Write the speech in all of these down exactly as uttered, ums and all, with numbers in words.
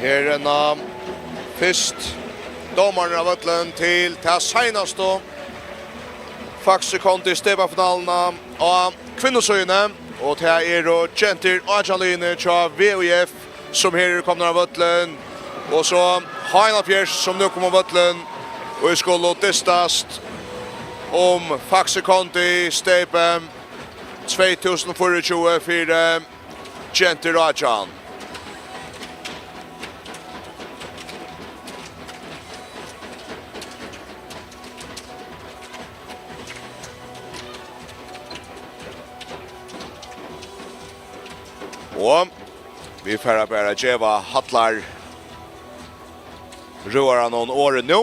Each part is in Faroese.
Her renna fyrst dómararnir á vøllin til ta seinastu Faxe Kondi stepafinaluna á kvinnusíðuni, og tað eru gentur átjan liðini hjá V I F, sum her eru komnar á vøllin, og so H einoghálvfjerðs, sum nú koma á vøllin, og skulu dystast um Faxe Kondi steypið tvey túsund og fýraogtjúgu fyri gentur átjan. Og vit fara bara at geva Hallar Røðaranum orðið nú.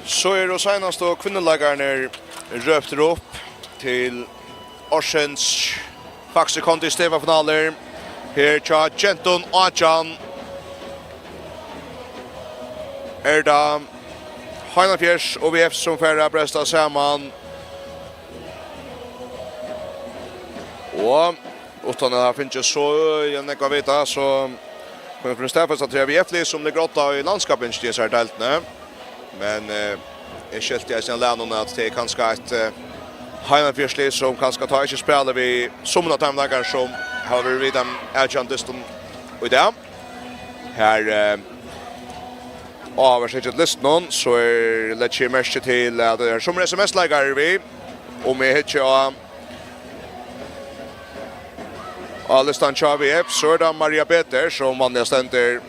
So eru seinastu kvinnuleikararnir róptir upp til ársins Faxe Kondi steypafinalur. Her hjá gentum átjan er tað H einoghálvfjerðs og V F, sum fara at bresta saman. Og uttan at hava fingið so øgiliga nógv at vita, so kann eg staðfesta, at tað er V F-lið, sum liggur átta í landskappingini í hesari deildini. Men, eh, eg skilti eisini av lærarunum, at tað er kanska eitt, eh, H einoghálvfjerðs-lið, sum kanska tá ikki spælir við summi av teimum leikarunum, sum hava verið við teimum avgerandi dystunum í dag. Her, eh, áhugavert, hyggi eftir listunum, so er, leggi eg merki til, at tað eru summir S M S-leikarar við. Um eg hyggi á, á listan hjá V F, so er tað Maria Peter, sum vanliga stendur,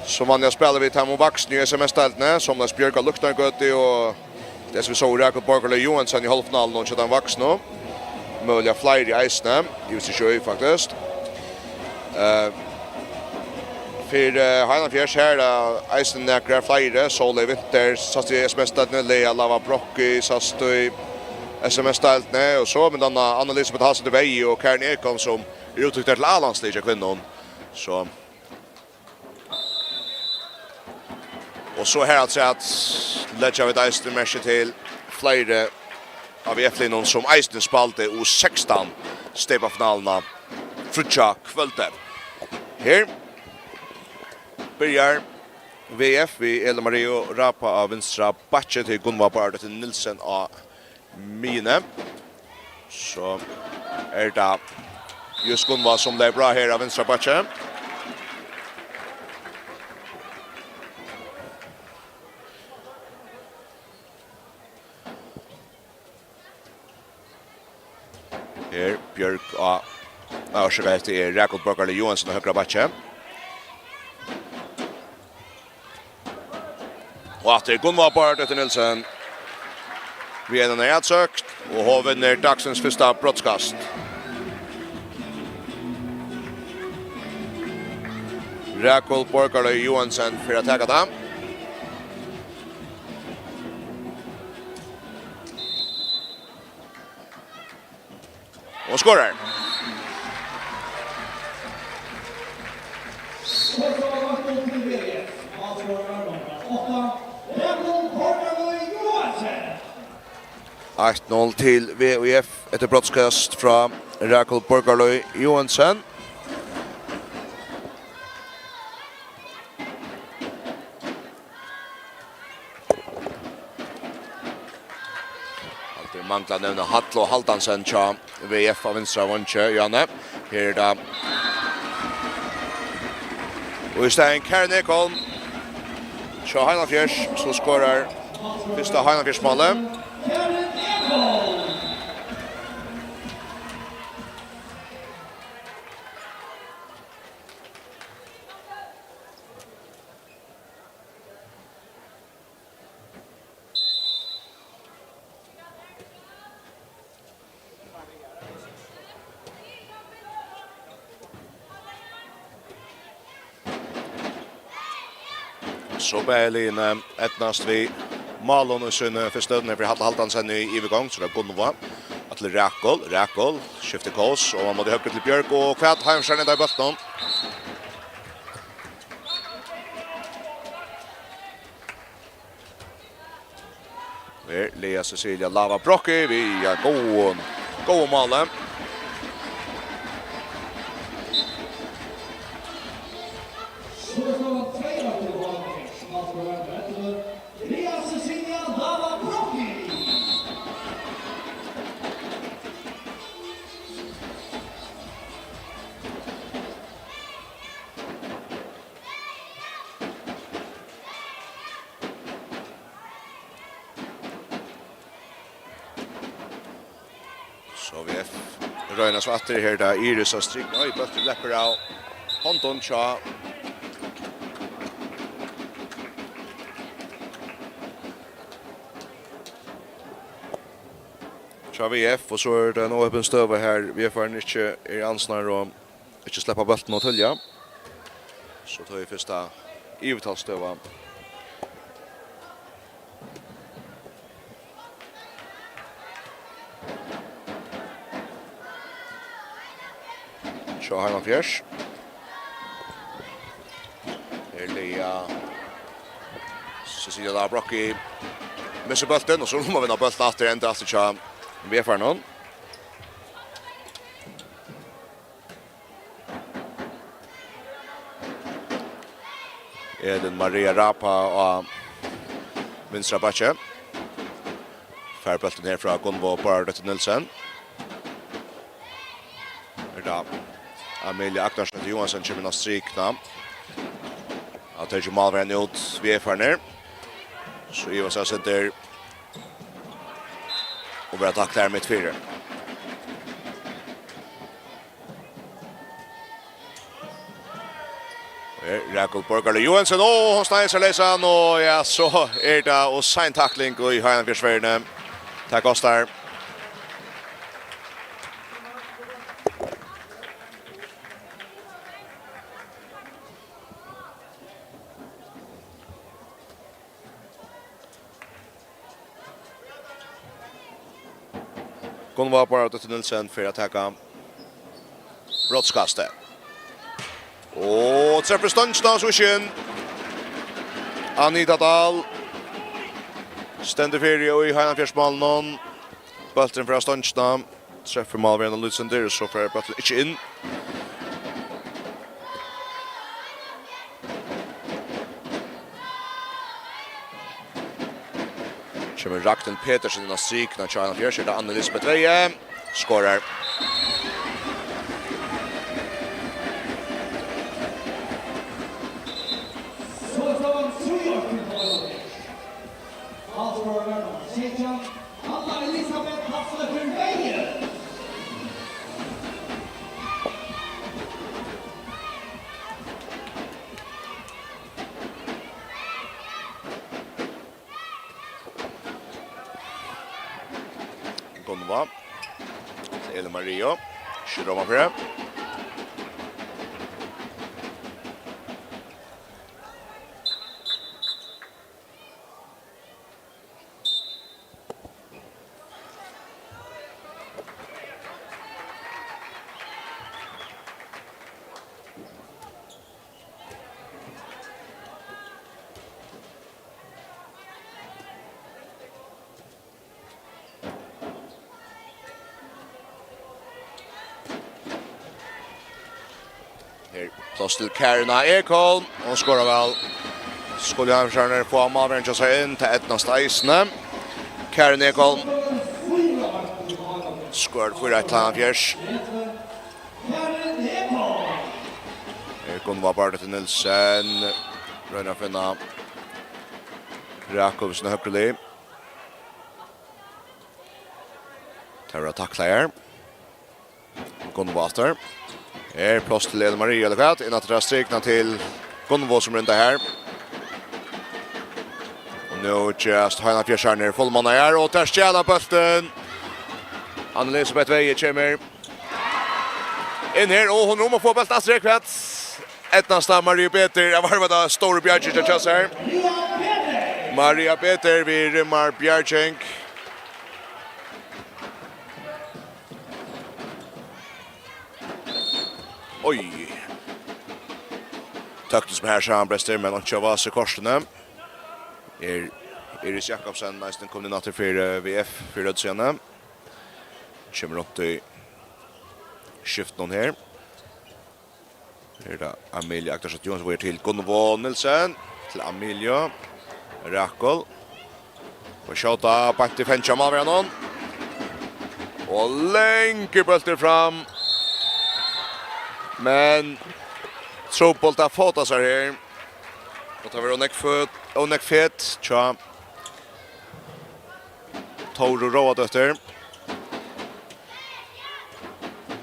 sum vanliga spælir við teimum vaksnu í S M S-deildini, sum Lars Bjørg á Løgtangøtu og tað, sum vit sóu Rakel Borgarløv Johansen í hálvfinaluni, hon hjá teimum vaksnu. Møguliga fleiri eisini, eg visti ikki, faktiskt. Eh, fyri, eh, H einoghálvfjerðs her, eh, eisini nakrar fleiri, Sóley Winther, sæst í S M S-deildini, Lea Lava Brocki, sæst í S M S-deildini, og so, men Anna, Anna Elisabeth Hansen til Vegi og Karin Ekholm, sum er úttiktar til A-landsliðið hjá kvinnum. So. Og so her afturat leggja vit eisini merki til fleiri av V F-liðunum, sum eisini spældu U sekstan steypafinaluna fríggjakvøldið. Her byrjar V F við Ellen Mariu Rapa á vinstra bakki til Gunnvá Bárðardóttir Nielsen á miðjuni. So Er tað júst Gunnvá, sum leypur á her av vinstra bakki. Her, Bjørg á, nei, orsaka, hetta er Rakul Borgarløv Johansen á høgra bakki. Og aftur Gunnvá Bárdóttir Nielsen við eina atsøkt, og hon vinnur dagsins fyrsta brotskast. Rakul Borgarløv Johansen fer at taka tað. Og skorar. Eitt null til V U F eftir brotskast frá Rakul Borgarløv Johansen. Altíð manglar nevna Halla Halldórsson hjá V F á vinstra vangi, Janne. Her er tað. Og í staðin Karin Ekholm hjá Heinafjørð, sum skorar fyrsta Heinafjørðsmálið. So bæði liðini eydnast við málum í síni fyrstu støðuni fyri Halla Halldórsson í yvirgongd, so er tað Gunnvá. Aftur til Rakul, Rakul, skiftir kós, og man mátti høgri til Bjørg, og hvat Heimsjørn enda í bóltinum. Her, Lea Cecilia Lava Brocki við, ja, góðum, góðum máli. So V F royna so aftur, her er tað Iris á strik. Oj, bólturin leppur av hondum hjá. Hjá V F, og so er tað ein óheppin støða her, V F-arin ikki er ansnár og ikki sleppa bóltin ov tíðliga. So tá er fyrsta yvirtalsstøða. Hjá Heinafjørð. Her Lea Cecilia Lava Brocki missir bóltin, og so má vinna bólt aftur, enda aftur hjá V F-arunum. Elin Maria Rapa á vinstra bakki. Fær bóltin her frá Gunnvá Bárdóttir Nielsen. Er tað Amelia Agnarsdóttir Johansen kemur inn á strikuna. Hann tekur málverjan út, V F-arnir. So ivast eg eitt sindur. Og verða tað klár mitt fyri. Her, Rakul Borgarløv Johansen, og hon sneiðir seg leysan, og ja, so er tað og sein takling í Heinafjørðsferðini. Tað kostar. Gunnvá Bárdóttir Nielsen fer at taka brotskastið. Og treftir stongina, so ikki inn. Anita Dahl stendur fyri í Heinafjørðsmálinum. Bólturin fer á stongina. Treftir málverjan lítið sindur, og so fer bólturin ikki inn. Kemur Ragnhild Petersen inn á strikuna hjá Heinafjørð, er tað Anne Elisabeth Veie. Skorar. Ja. Elin Maria. Skjøt omanfra. Her, pláss til Karina Ekholm. Hon skorar væl. Skulu Havnfjørðingar fáa málverjan hjá sær inn, tað eydnast eisini. Karin Ekholm skorar fýra eitt til Havnfjørðs. Her, Gunnvá Bardóttir Nielsen roynir at finna Rakul við sína høgru lið. Tað verður taklað her. Gunnvá aftur. Er pláss til Elin Maria, ella hvat? Inn aftur til strikuna til Gunnvá, sum rindar her. Og nú gerast Havnfjørðingar fullmannaðir her, og tær stjala bóltin. Anna Elisabeth Veyhe kemur inn her, og hon rúmar, fáa bóltin aftur, hvat? Eydnast Maria Peter at varva ta stóru bjargingina hjá sær. Maria Peter við rimmari bjarging. Oj. Tøknin sum her samanbrestur, men einki av vasi kortini. Er Iris Jakobsen eisini komin inn aftur fyri, eh, V F fyri rødd síðani. Kemur runt í skiftinum her. Her er tað Amelia Agdalsdóttir Johansen, til Gunnvá Nielsen, til Amelia. Rakul. Og skjóta beint í fangið á málverjanum. Og langur bóltur fram. Men trupult at fóta sær her. Og tað verður ov nógv fet, ov nógv fet hjá Tóru Róadóttur.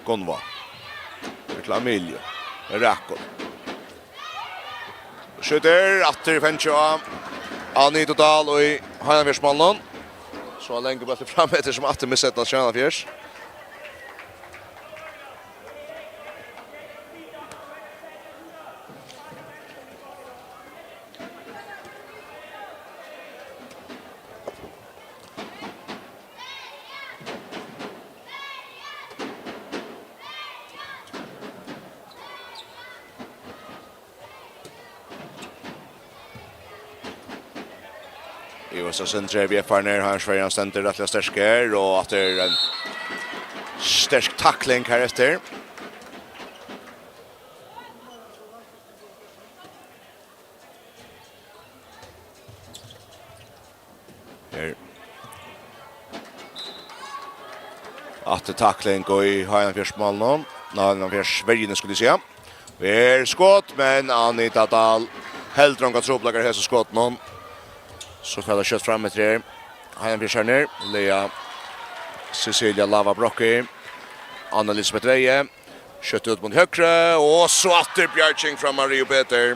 Gunnvá. Til Amelia. Rakul. Skjýtur aftur í fangið á Anita Dahl í Havnfjørðsmálið. So langur bóltur fram eftir, sum aftur miseydnast hjá Havnfjørð. Jú, so sindri, V F-arnir, Havnfjørðingar stendur rættiliga sterkir, og at tað er ein sterk takling her eftir. Her. Aftur takling og í Havnfjørðsmálið. Nei, Havnfjørðsverjuni, skuldi eg siga. Her skot, men Anita Dahl heldur ongan trupulleika í hesum skotinum. So fer tað skjótt fram eftir her. Havnfjørðingar. Lea Cecilia Lava Brocchi. Anna Elisabeth Veyhe. Skjótt út mot høgru, og so aftur bjarging frá Maria Peter.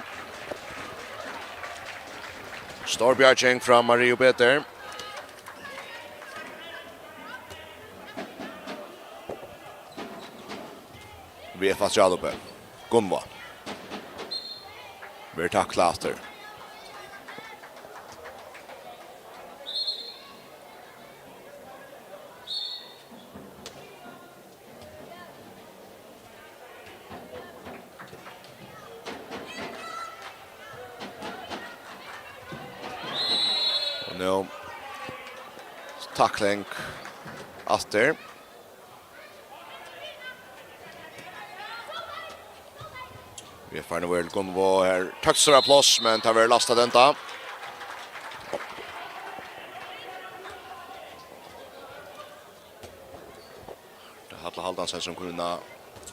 Stór bjarging frá Maria Peter. V F aftur á álopið. Gunnvá. Verður taklað aftur. Og nú takling aftur. Vit eru farin við Gunnvá her. Tøkt sær av pláss, men tað verður lastað enda. Halla Haldansen sum kunnu ná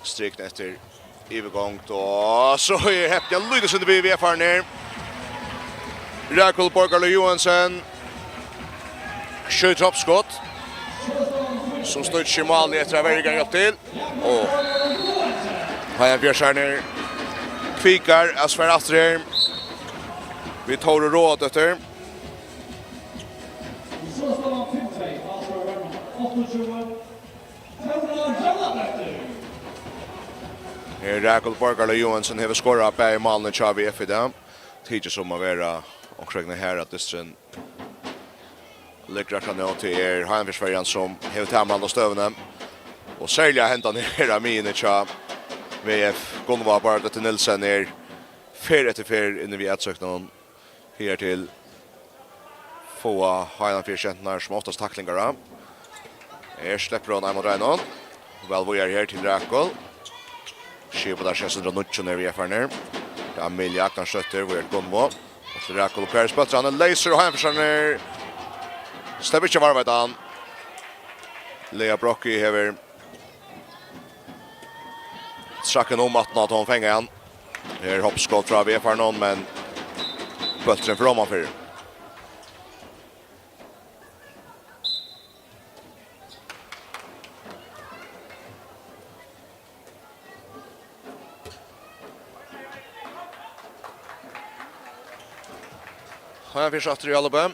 strikna eftir yvirgongd, og so er hepna lítið sindur við V F-arnir. Rakul Borgarløv Johansen skjýtur uppskot, sum stýrir seg í málið eftir at verjan hjálpti til. Og Havnfjørðingar kvikar at svara aftur her við Tóru Róadóttur. Rakul Borgarløg Johansen hevur skorað bæði málini hjá V F í dag. Tykist sum at vera onkran vegna har at dysturin liggur akkurát nú. Tað er Heiðanfjørðsverjan sum hevur tamarhald á støðuni. Og serliga hendan her av miðjuni hjá V F, Gunnvá Bárðardóttir Nielsen, er ferð eftir ferð inni við atsóknum. Higartil fáa Heiðanfjørðsgenturnar sum oftast taklingar á. Her sleppur hon ein móti einum. Væl víðari her til Rakul. Skipar tær seks hundrað og níggju niður við F R-nir. Tað er Amelia Agnarsdóttir, víðari til Gunnvá. Og til Rakul, og Kari spøltur, hann er leysur, og Heiðanfjørðsgenturnar sleppa ikki at varðveita hann. Lea Brocki hevur trakkin um aftan á, tá hon fangar hann. Her hoppskot frá V F-arnum, men bólturin fer omanfyri. Heiðanfjørður aftur í álopið.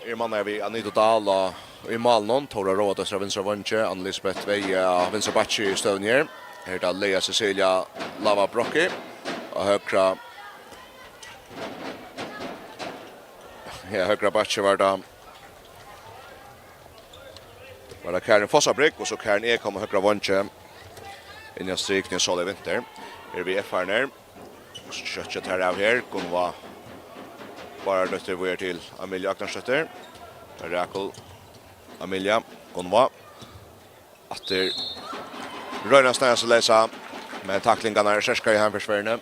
Er mannaður við Anitu Dahl á, í málinum. Tóra Róadóttir á vinstra vangi, Anna Elisabeth Veyhe á vinstra bakki í støðuni her. Her er tað Lea Cecilia Lava Brocki á høgra. Ja, høgra bakki var tað, var tað Karin Fossabrygg, og so Karin Ekholm á høgra vangi. Inni á strikuni, Sóley Winther. Her við F-arnir. Skjótt, skjótt her av her. Gunnvá Bárðardóttir víðari til Amelia Agnarsdóttir. Rakul, Amelia, Gunnvá. Aftur royna at snara seg leysa, men taklingarnar eru sterkari í Heiðanfjørðsverjuni.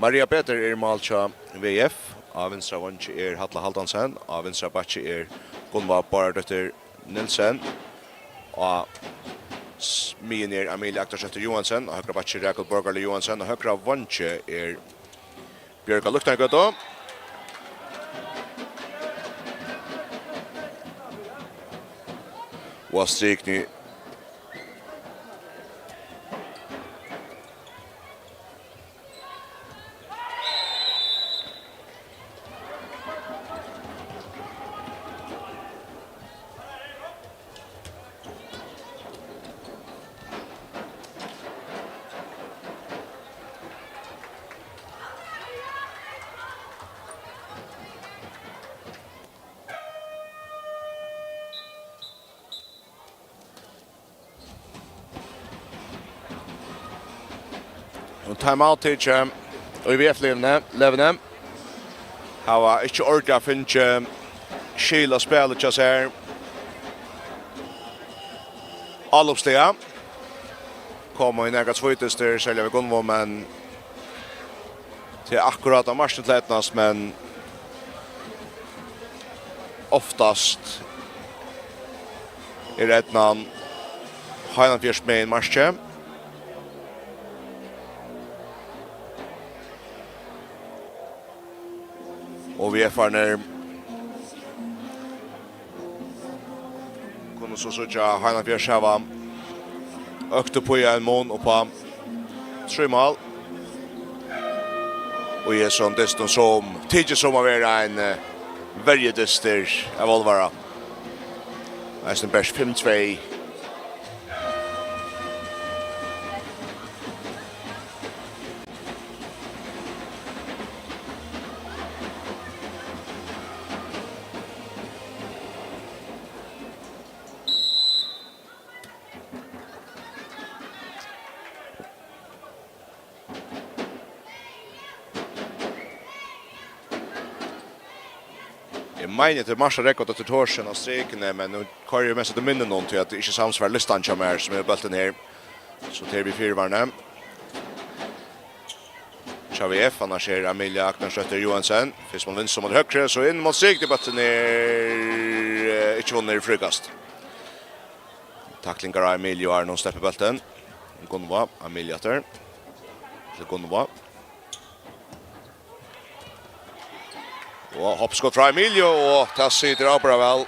Maria Peter er í mál hjá V F. Á vinstra vangi er Halla Haldorsen. Á vinstra bakki er Gunnvá Bárðardóttir Nielsen. Á s-, miðjuni er Amelia Agnarsdóttir Johansen. Á høgra bakki Rakul Borgarløg Johansen. Á høgra vangi er Bjørg á Løgtangøtu. Og á strikuni Og timeout tikið í V F-liðini, liðini. Hava ikki ordiliga fingið skil á spæli hjá sær. Álopsliga. Koma í nakrar tvídystir, serliga við Gunnvá, men tað er akkurát á markið til eydnast, men oftast er eydnan heilanfjørs megin markið. Og V F-arnir kunnu so síggja Heilanfjørs hava økt upp í ein mun upp á trý mál. Og í hesum dystinum, sum tykist sum at vera ein, eh, verjudystur av álvara. Eisini bert fimm tvey. Eg meini, tað er Marta Røkkvadóttir Thorsen á strikuni, men nú koyri eg mest eftir minnunum, tí at tað ikki samsvarar listan hjá mær, sum hevur bóltin her. So tað er við fyrivarni. Hjá V F, annars er Amelia Agnarsdóttir Johansen. Fyrst man vinstru, man høgru, so inn mot strik, tí bólturin er, eh, ikki vunnin, er fríkast. Taklingar á Amelia, og nú sleppur bólturin. Gunnvá, Amelia aftur. Til Gunnvá. Og hoppskot frá Amelia, og tað situr avbera væl.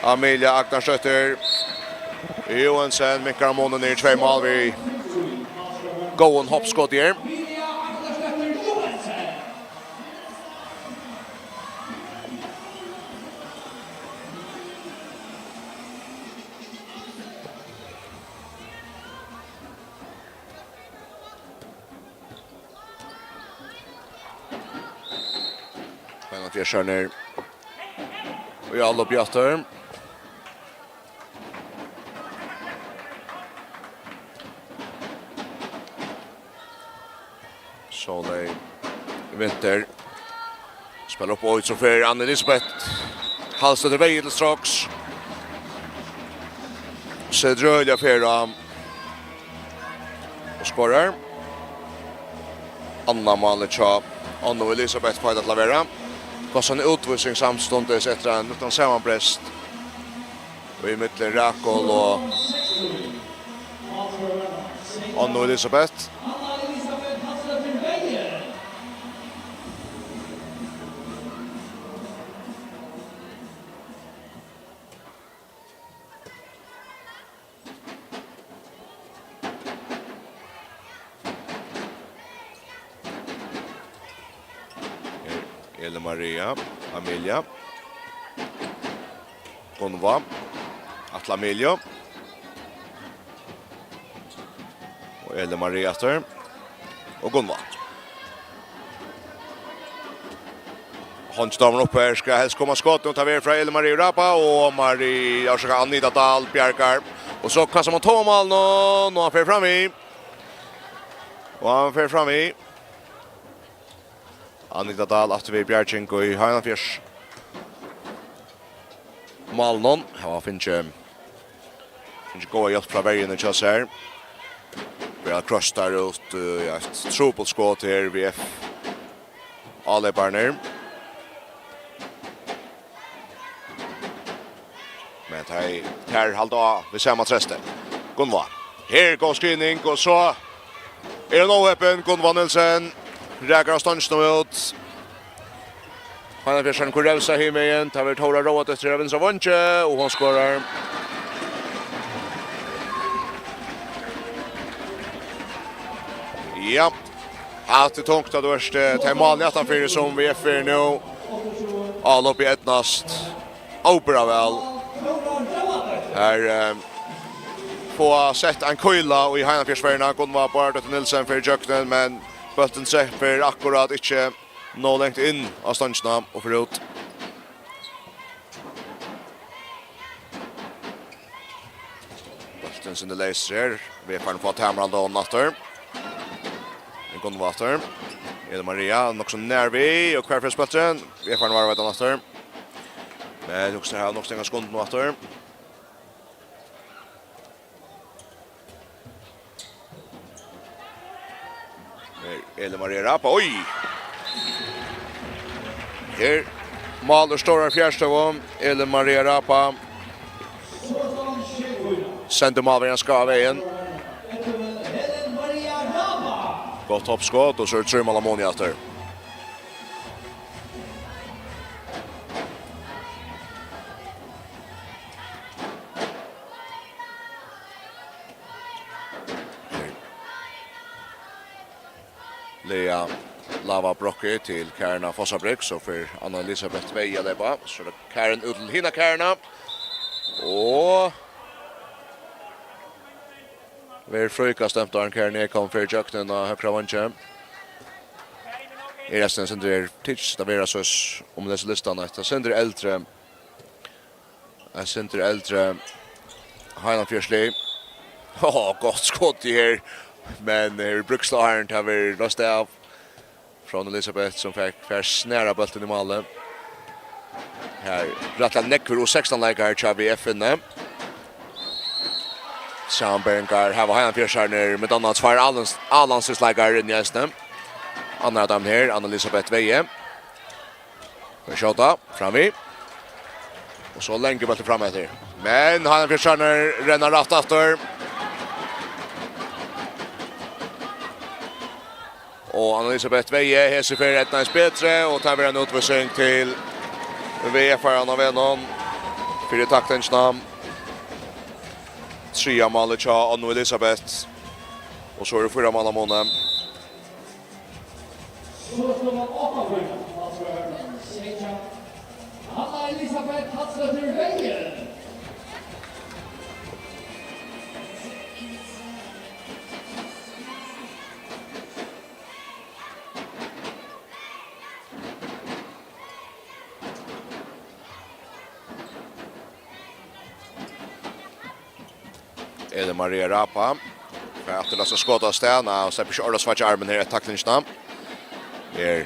Amelia Agnarsdóttir Johansen minkar munin í tvey mál við góðum hoppskoti her. Fjørsarnir. Og ja, Loppi aftur. Sóley Winther. Spælir upp og út, so fer Anna Elisabeth Hallstedt í vegin til straks. Setur øgiliga ferð á og skorar. Annað málið hjá Anna Elisabeth fær tað til at vera. Kostar eina útvísing samstundis eftir ein lítlan samanbrest í millum Rakul og Anna Elisabeth. Elin Maria, Amelia. Gunnvá, Atla Amelia. Og Elin Maria aftur. Og Gunnvá. Hon stovnar upp her, skal helst koma skot. Nú tar við frá Elin Marie Rapa og Marie, orsaka, Anita Dahl bjargar. Og so kastar man tóm mál nú, nú hann fer fram í. Og hann fer fram í. Anita Dahl aftur við bjarging í Heinafjørs. Málnum hava fingið, fingið góða hjálp frá verjuni hjá sær. Vera krossar út, eh, ja, eitt trupult skot her við F. Áleyparnir. Men tey, tær halda á við sama treysti. Gunnvá. Her er góð skrivning, og so er hon óheppin. Gunnvá Nielsen rakar av stongina út. Heinafjørsarin kurevsa hin vegin. Tað verður Tóra Róadóttir av vinstra vongi, og hon skorar. Ja. Hatta er tungt, at tú ert, eh, tey málini aftanfyri sum V F er nú. Álopið eydnast óbera væl. Her, eh, fáa sett ein kýla í Heinafjørðsferðina. Gunnvá Bárðardóttir Nielsen fer ígjøgnum, men bólturin trefur akkurát ikki nóg langt inn á stongina og fer út. Bólturin sindur leysur her. V F-arnir fáa Tamara Lóni aftur. Gunnvá aftur. Elin Maria, nokk so nær við, og hvar fer bólturin? V F-arnir varðveitt hann aftur. Men hugsa her, nokk so engan skund nú aftur. Her, Elin Maria Rapa, oj! Her, mál úr stórari fjarstøðu, Elin Maria Rapa. Sendir málverjan skeivum vegin. Gott uppskot, og so er trý mál av muni aftur. Lea Lava Brokki til Karina Fossabrygg, so fer Anna Elisabeth Veyhe at leypa. So er tað Karin út til hina Karina. Og verður fríkast dømt, áðrenn Karin Ekholm fer ígjøgnum á høgra vangi. Er restin sindur er, tykist at vera so, um eg lesi listan, eitt sindur eldri. Eitt sindur eldri Heinafjørðslið. Ó, gott skot í her. Men her er brúkst á her, tað verður loyst av. Frá Elisabeth, sum fekk, fær snara bóltin í málið. Her rættiliga nógvir U sekstan leikarar hjá V F inni. Samanberingar hava Heinafjørðsarnir, millum annað tveir A-lands-, A-landsliðsleikarar inni eisini. Annar av teimum her, Anna Elisabeth Veyhe. Vit skjóta fram við. Og so langur bóltur fram eftir. Men Heinafjørðsarnir renna rætt aftur. Og Anna Elisabeth Veyhe, hesi ferð eydnaðist betri, og tað verður ein útvísing til V F-aran á vegnum fyri taktingina. Triðja málið hjá Annu Elisabeth. Og so er tað fýra mál av muni. Anna Elisabeth Hallstøttir Veyhe. Elin Maria Rapa. Fær aftur lasta skot av stað. Nei, og sleppur ikki orðið svart armin her eftir taklingina. Er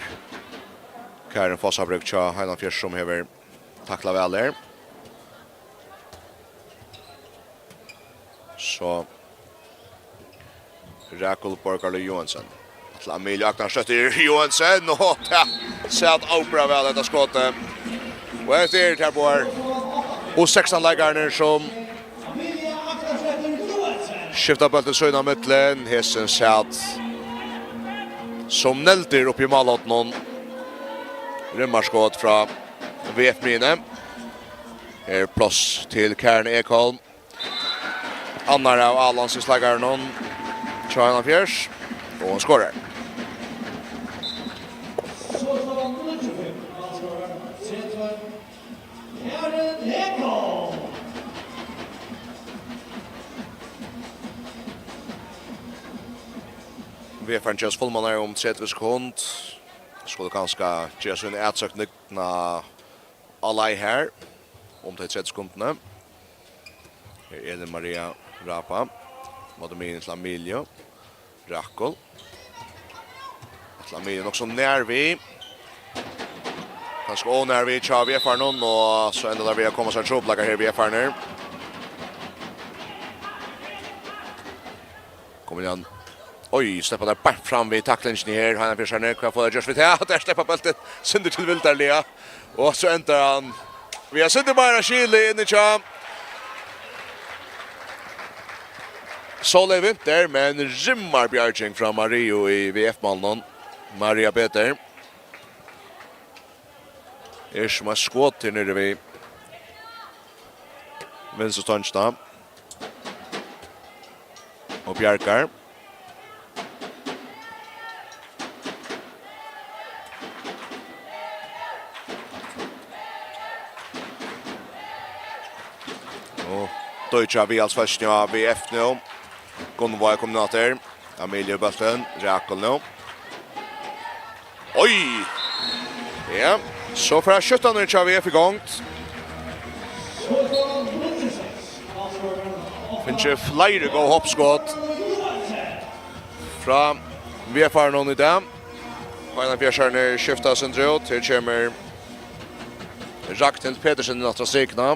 Karin Fossabrúgv hjá Heinaferð sum hevur taklað væl her. So Rakul Borgarløv Johansen. Til Amelia Agnarsdóttir Johansen, og tað sat avbera væl hetta skotið. Og hetta er tær báðar U sekstan leikararnir sum skifta bóltin sín á millum. Hesin sat sum negldur uppi í málhorninum. Rimmarskot frá V F-miðjuni. Her er pláss til Karin Ekholm. Annar av A-landsliðsleikarunum hjá Heinaferð, og hon skorar. V F-arin gevst fullmannari um tretivu sekund. Skulu kanska gera sína atsókn á á leið her um tey tretivu sekundini. Her er Elin Maria Rapa. Móti miðjuni til Amelia. Rakul. Til Amelia nokk so nær við. Kanska ov nær við hjá V F-arnum, og so endar tað við at koma sær trupulleikar her, V F-arnir. Kom igjen. Oj, sleppa tær beint fram við taklingini her. Heinaferðarnir, hvat fáa teir gjørt við tað? Teir sleppa bóltin sindur tilvildarliga. Og so endar hann við eitt sindur meira skil inni hjá Sóley Winther, men rimmarbjarging frá Mariu í V F-mállinum. Maria Peter. Er sum eitt skot her niðri við vinstru stongina. Og bjargar. Og doyggja við alls fyrst, ja, V F nú. Gunnvá er komin aftur. Amelia bóltin, Rakul nú. Oj! Ja, so fara skjúttarnir hjá V F í gongd. Fingið fleiri góð hoppskot frá V F-arunum í dag. Heinaferðarnir skifta seg út. Her kemur Ragnhild Petersen inn aftur á strikuna.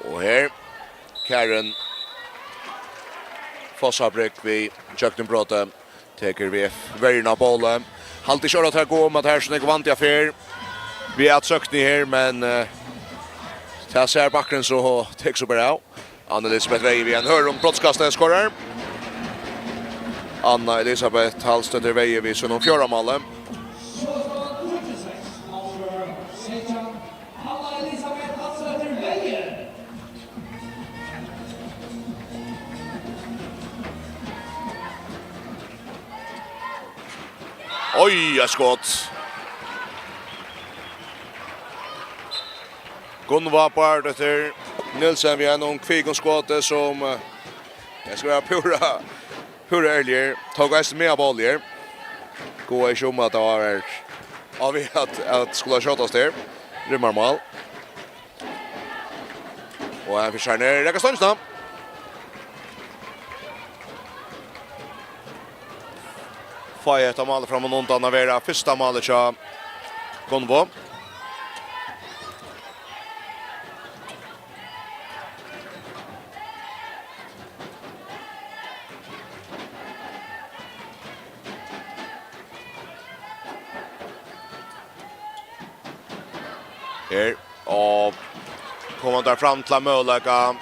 Og her, Karin Fossabrúgv við gjøgnumbroti. Tekur V F verjuna av bóli. Haldi ikki orð at taka um at her er so nógv vandi á ferð við atsóknini her, men, eh, tað sær bakkurin so og tekur so bara av. Anna Elisabeth Veyhe við ein hørðum brotskasti skorar. Anna Elisabeth Hallstøtter Veyhe við sínum fjórða máli. Oj, eitt skot. Gunnvá Bárðardóttir Nielsen við einum kvikum skoti sum, eh, eg skal vera púra, púra ærligur. Tók eisini meg av bóli her. Góði ikki um at tað var á veg at, at skula skjótast her. Rimmarmál. Og her fær Sjarnir reka stongina. Fái hetta málið fram undan at vera fyrsta málið hjá Gunnvá. Her, og koma teir fram til ein møguleika.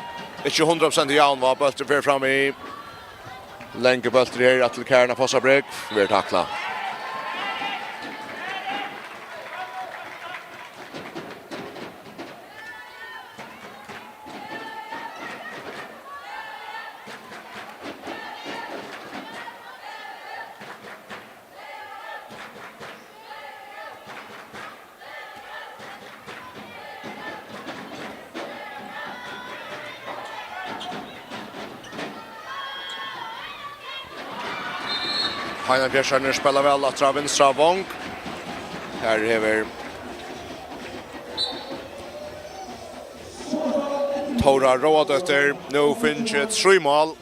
Ikki hundrað prosent javn, hvat bólturin fer fram í. Langur bóltur her, aftur til Karin Fossabrúgv. Verður taklað. Heiðarfjarðararnir spæla væl aftur á vinstra vong. Her hevur Tóra Róadóttir nú fingið trý mál.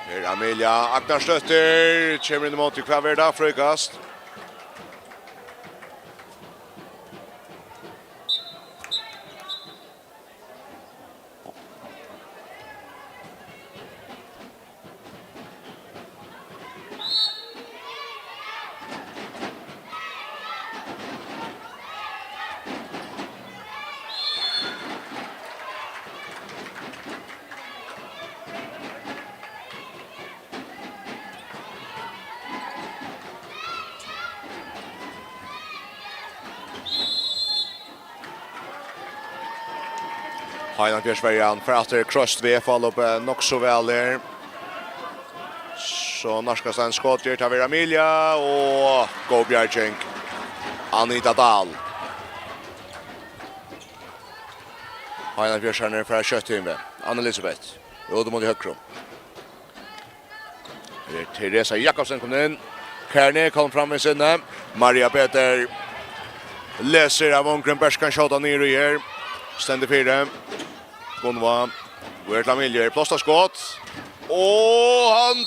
Her Amelia Agnarsdóttir kemur inn ímóti, hvat verður tað? Fríkast. Heiðarfjarðarverjan fær aftur krossað V F-álopið nokk so væl her. So nærkast ein skot, ger tað við Amelia, og góð bjarging. Anita Dahl. Heiðarfjarðararnir fara skjótt inn við. Anna Elisabeth. Út móti høgru. Her er Teresa Jakobsen komin inn. Karen Ekholm fram við sinni. Maria Peter lesur av vongrin, bert kann skjóta niður í her. Stendur fyri. Gunnvá. Guðrið til Amelia. Pláss til skot. Og hann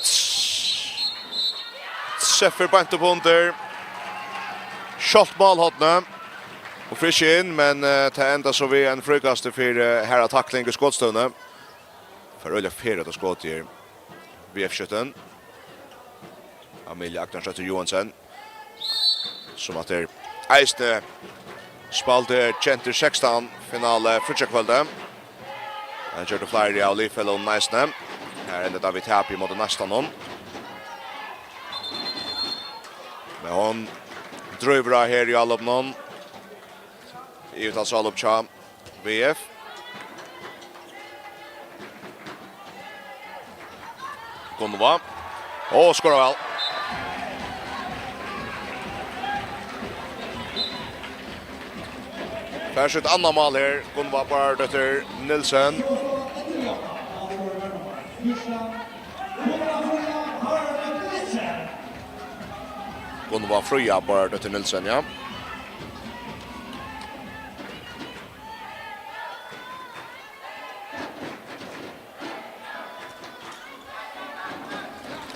trefur beint upp undir. Sjálvt málhornið. Og frísk inn, men eh, tað endar so við ein fríkasti fyri eh, harða takling í skotstøðuni. Fær øgiliga ferð at skota her. V F-skyttin. Amelia Agnarsdóttir Johansen. Sum at er eisini spældi Kjentur sekstan finalu fríggjakvøldið. Hann gjørdi fleiri av liðfelagunum eisini. Her endar tað við tapi ímóti næstan hon. Men hon drívur á her í álopinum. Yvirtalsálop hjá V F. Gunnvá. Og skorar væl. Fær sítt annað mál her, Gunnvá Bárðardóttir Nielsen. Gunnvá Fríða Bárðardóttir Nielsen, ja.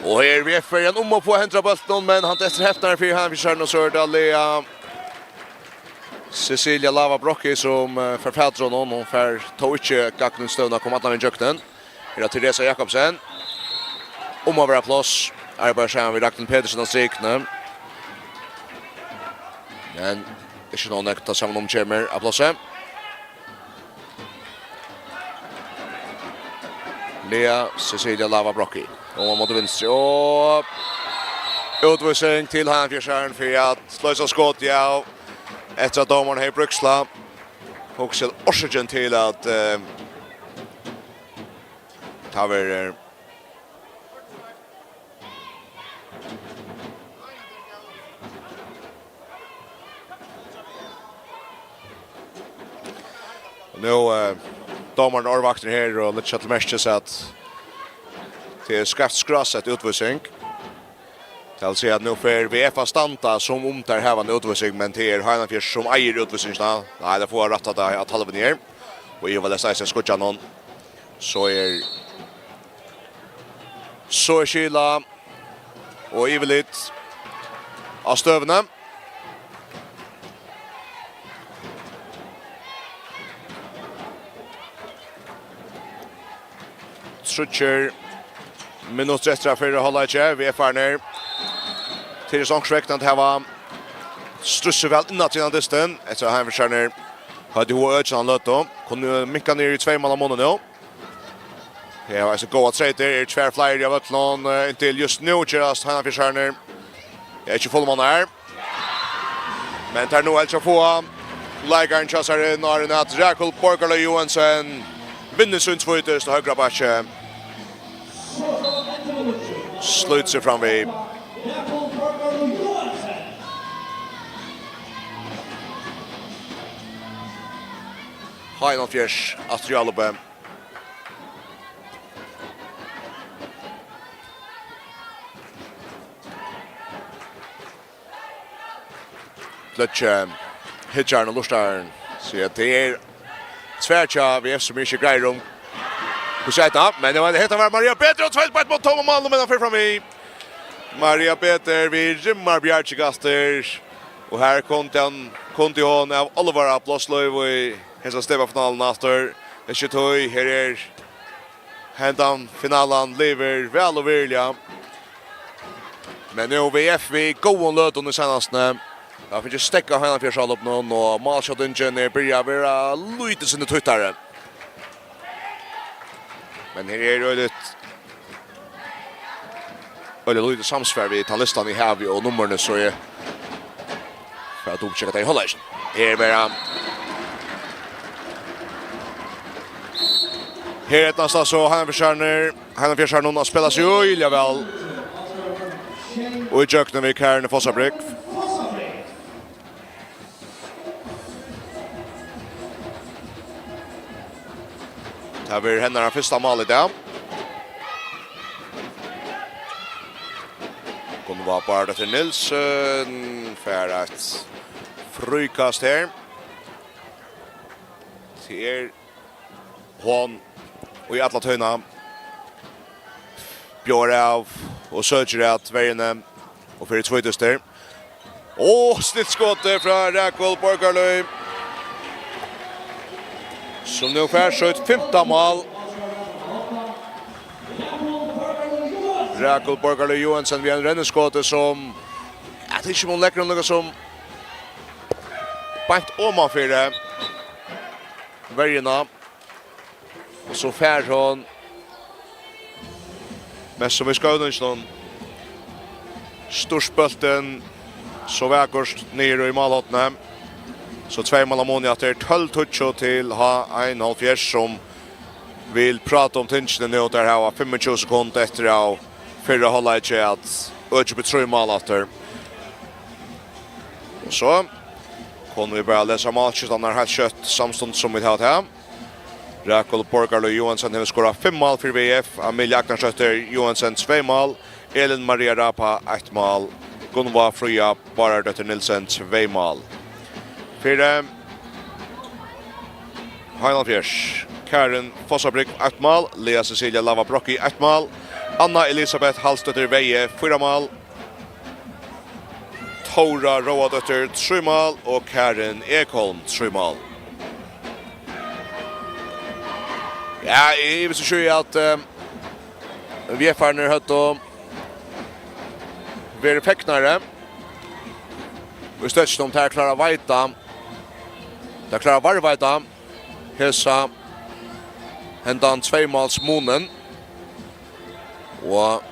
Og her er V F-verjan um at fáa hendur á bóltin, men hann dettur eftir fyri hann, fyri seg, og so er tað Lea Cecilia Lava Brocchi sum eh, fær fatur á honum. Hon fær tó ikki gagnligt støðuna, kom allan vegin gjøgnum. Her er Teresa Jakobsen. Um at vera pláss. Arbeiðir saman við Ragnhild Petersen á strikuni. Men ikki nóg nógv, tá saman um kemur á plássi. Lea Cecilia Lava Brocchi. Og man móti vinstri. Og útvísing til Heiðarfjarðararnar fyri at loysa skotið av. Eftir at dómarin hevði brúkst til. Hugsi orsøkin til at eh, tað verður Og nú eh, dómarin orðvaktur her og leggur til merkis at tað er skeivt skrásett útvísing. Tað vil siga at nú fer V F at standa sum um teir hava eina útvísing, men tað er Heiðarfjørður sum eigur útvísingina. Nei, tað fáa rætt at, at talvuni er. Og ivaleyst eisini skíggjan hon. So er, so er skil á og yvirlit á støðuni. Tríggjar minuttir eftir av fyrra hálvleiki. V F-arnir til songsvekt at hava strussað væl inn á trían dystin. Eftir at Heiðarfjørðarnir høvdu hug at økja hann løtu. Kunnu minka niður í tvey manna muni nú. Her hava eisini góðar treytir, eru tvær fleiri av øllum, eh, inntil júst nú gerast Heiðarfjørðarnir. Er ikki fullmannaðir. Men tað er nú helst at fáa leikaran hjá sær inn, áðrenn at Rakul Borgarløg Johansen vinnur sín tvítugt á høgra bakki. Slítur seg fram við. H einoghálvfjerðs aftur í álopið. Gløggja hyggjarin og lurtarin siga, at tað er tvær hjá V F, sum ikki greiðir um. Hvussu er tað? Men tað var, hetta var Maria Peter, og tveitt beitt mot tóma mál, men hann fer fram við. Maria Peter við rimmar bjargikastir. Og her kundi hann, kundi hon av álvara blást lív í hesa stepafinaluna aftur. Ikki tí, her er hendan finalan livir væl og virðiliga. Men nú V F við góðum løtum í seinastuni. Tað fekk steðgað H einoghálvfjerðs álopinum, og málskjótingin er byrjað at vera lítið sindur tuttari. Men her er øgiliga, øgiliga lítið samsvar við tann listan eg havi og nummerini, so eg fari at dubbeltjekka tey í hálvleikinum. Her verða, her eydnast tað so H einoghálvfjerðs, H einoghálvfjerðs nú at spæla seg øgiliga væl. Og í gjøgnum við Karin Fossabrygg. Tað verður hennara fyrsta mál í dag. Gunnvá Bárðardóttir Nielsen fær eitt fríkast her. Tað er hon, og í alla tíðina bjóðar av og søkir at verjuni og fer í tvítuster. Og snilt skot frá Rakul Borgarløy, sum nú fær sítt fimta mál. Rakul Borgarløy Johansen við ein renniskoti, sum, ja, tað er ikki, hon leggur hann líka sum beint oman fyri verjuna. Og so fær hon, men sum í skøvninginum, stýrt bóltin so vakurt niður í málhornið. So tvey mál av muni, at tað er tólv tíggju til H einoghálvfjerðs, sum vil práta um tingini nú. Teir hava fimmogtjúgu sekund eftir av fyrra hálvleiki at økja upp í trý mál aftur. Og so kunnu vit bara lesa málskjúttarnar heilt skjótt, samstundis sum vit hava tað. Rakul Borgarløy Johansen hevur skorað fimm mál fyri V F, Amelia Agnarsdóttir Johansen tvey mál, Elin Maria Rapa eitt mál, Gunnvá Fríða Bárðardóttir Nielsen tvey mál. Fyri H einoghálvfjerðs, Karin Fossabrygg eitt mál, Lea Cecilia Lava Brocki eitt mál, Anna Elisabeth Hallsdóttir Veyhe fýra mál, Tóra Róadóttir trý mál og Karin Ekholm trý mál. Ja, eg ivist ikki í, at, eh, V F-arnir høvdu verið fegnari í støddinum, um teir klára at veita, teir klára at varðveita hesa, hendan tveimálsmunin. Og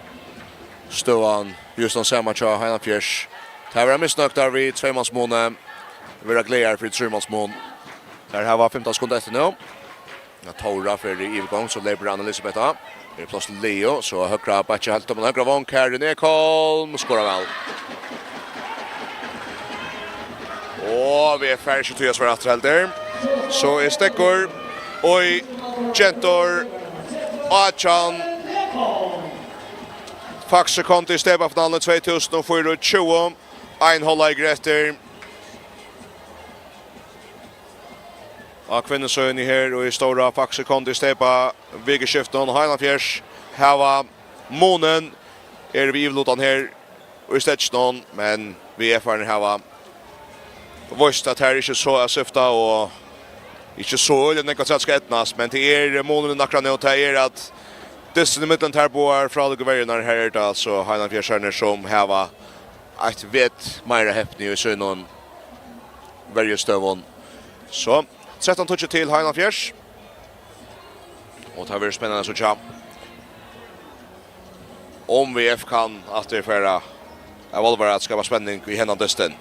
støðan júst tann sama hjá H einoghálvfjerðs. Teir verða misnøgdar við tveimálsmuni, verða glaðar fyri trímálsmun. Teir hava fimtan sekund eftir nú. Ja, Tóra fer í yvirgongd, so leypur Anna Elisabeth á. Er pláss til Leo, so høgra bakki heilt oman, høgra vong, Karin Ekholm, skorar væl. Og V F fær ikki tíð at svara aftur heldur. So er steðgur í gentur átjan. Faxe Kondi í stepafinaluni tvey túsund og fýraogtjúgu. Ein hálvleikur eftir. Á kvinnusíðuni her og í stóra Faxe Kondi stepa vikuskiftinum. H einoghálvfjerðs hava munin, eru við yvirlutan her í steðginum, men V F-arnir hava víst, at her er ikki so at syfta og ikki so øgiliga nógv afturat skal eydnast, men tað er munurin akkurát nú, tað er, at dystin ímillum tær báðar frálíku verjurnar, her er tað altso H einoghálvfjerðsarnir, sum hava eitt vet meira hepni í sínum verjustøðum. So, trettan tíggju til H einoghálvfjerðs. Og tað verður spennandi at síggja, um V F kann aftur fara av álvara at skapa spenning í hendan dystin.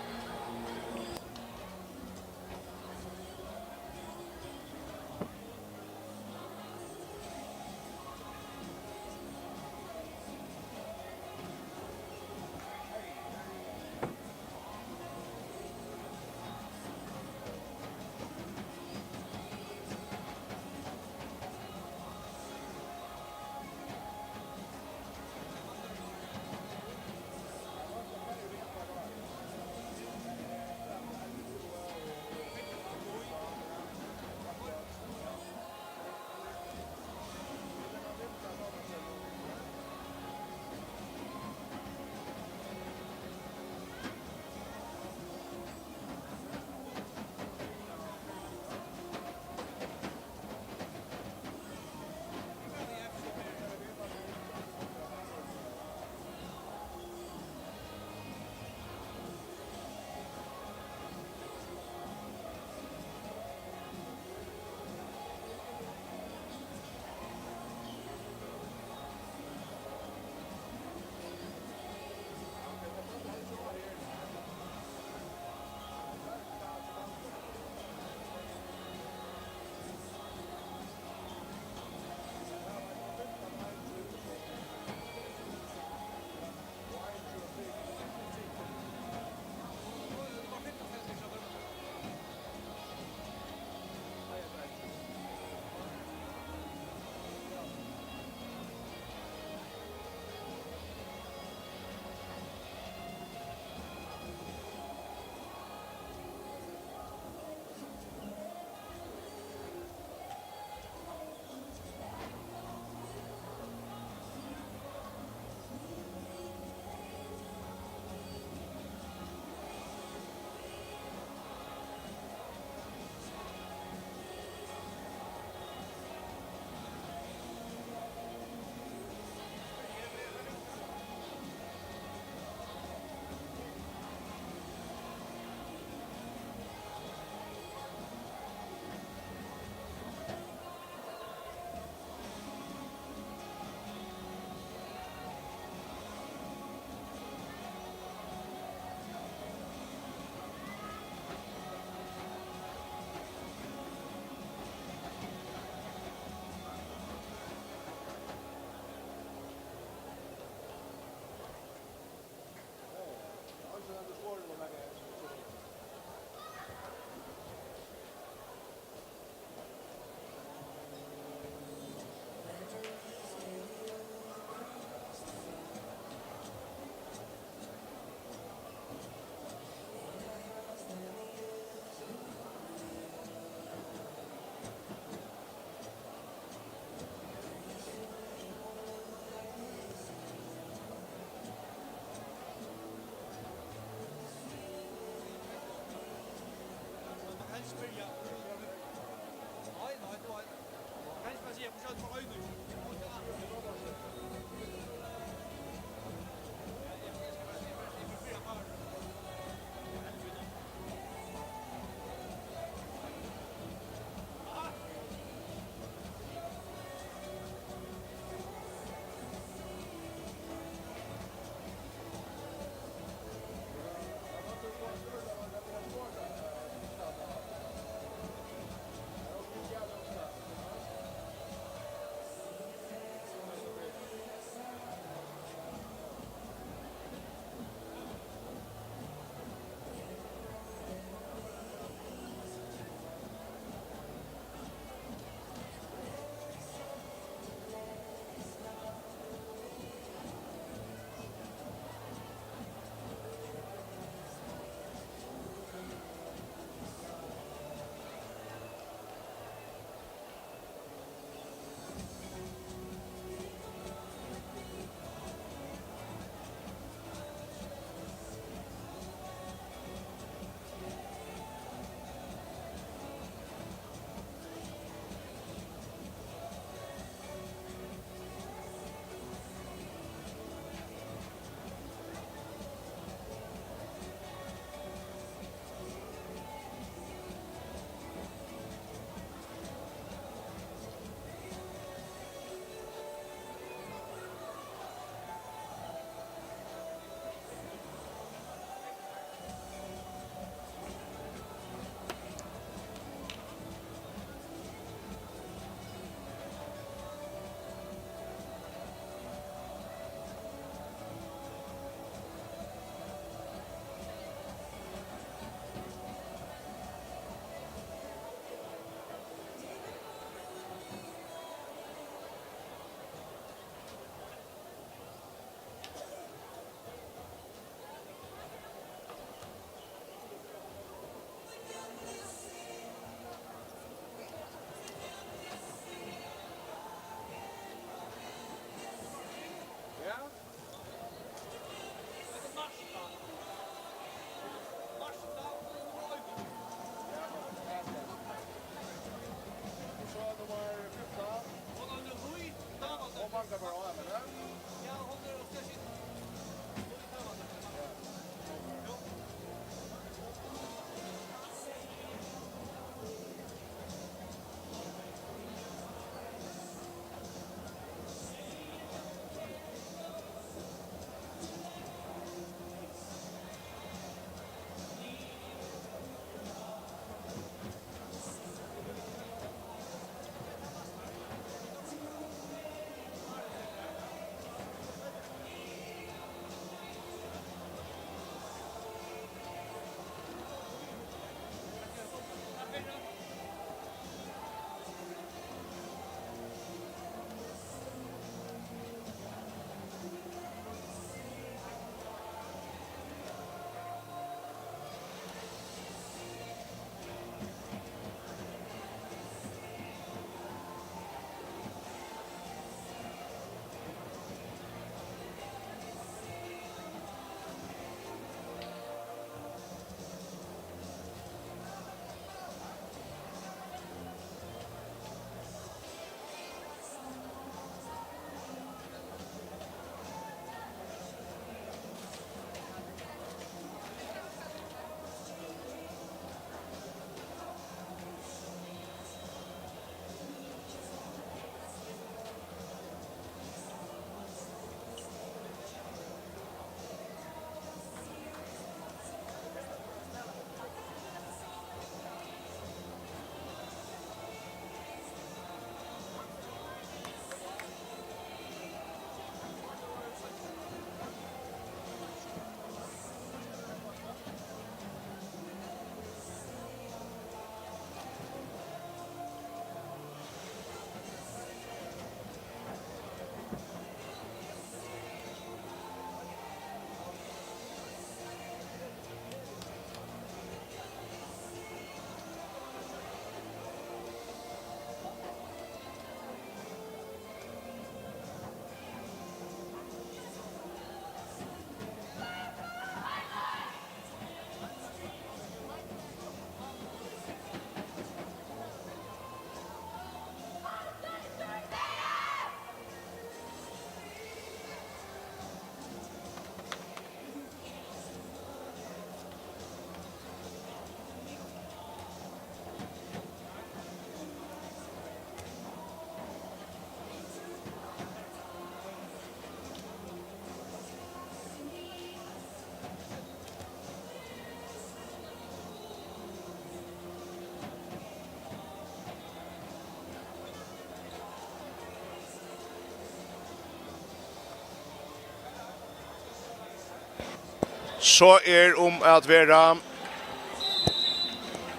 So er um at vera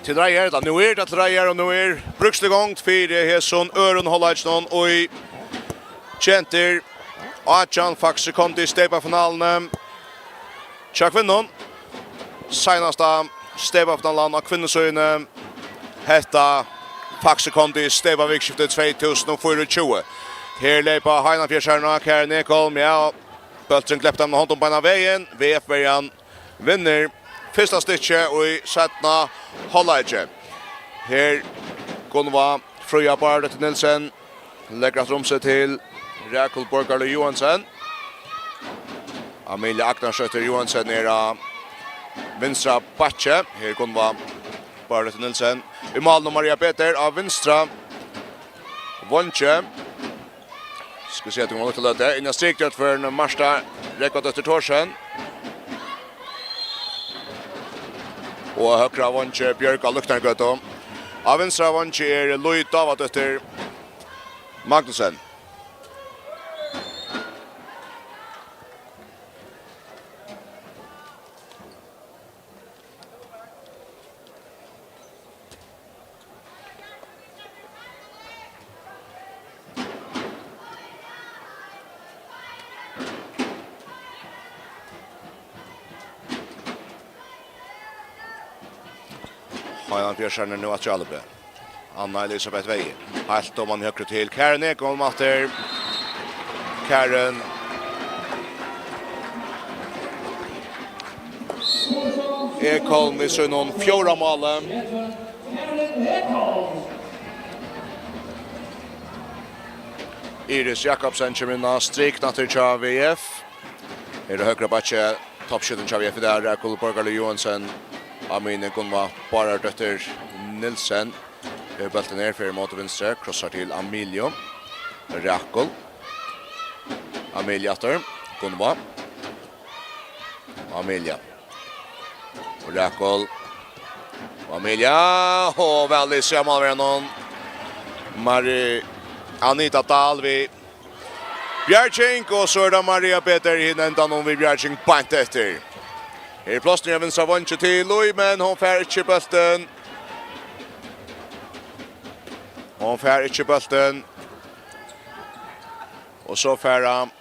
til reiðar, ella nú er tað til reiðar, og nú er brúkst í gongd fyri hesum øðrum hálvleikinum í gentur átjan Faxe Kondi steypafinaluni hjá kvinnum. Seinasta steypafinalan á kvinnusíðuni. Hetta Faxe Kondi steypavikskiftið tvey túsund og fýraogtjúgu. Her leypa Heinafjørðsarnir á Karin Ekholm, ja, bólturin glepti hana hondum beinan vegin. V F-verjan vinnur fyrsta stykki í seinna hálvleiki. Her Gunnvá Fríða Bárðardóttir Nielsen leggur aftur um seg til Rakul Borgarløv Johansen. Amelia Agnarsdóttir Johansen er á vinstra bakki. Her Gunnvá Bárðardóttir Nielsen. Í mál nú Maria Peter á vinstra vongi. Skal síggja, at hon var lukka løtu. Inn á strikdjørt for Marta Rekvadóttir Thorsen. Og á høgra vongi Bjørg á Løgtangøtu. Á vinstra vongi er Lív Dávadóttir Magnussen. Heinafjørðsarnir nú aftur á álopið. Anna Elisabeth Veyhe. Heilt oman í høgru til Karin Ekholm aftur. Karin Ekholm við sínum fjórða máli. Iris Jakobsen kemur inn á strikdjørt hjá V F. Her er høgra bakki, toppskjótin hjá V F í dag, Rakul Borgarløv Johansen, Amine Gunnvá Bárðardóttir Nielsen. Hevur bóltin her, fer móti vinstru, krossar til Ameliu. Rakul. Amelia aftur. Gunnvá. Amelia. Og Rakul. Og Amelia. Og væl í seg av málverjaren. Mari Anita Dahl við bjarging, og so er tað Maria Peter í hin endanum við bjarging beint eftir. Her er pláss niðri á vinstra vongi til Lív, men hon fær ikki bóltin. Hon fær ikki bóltin. Og so fær hann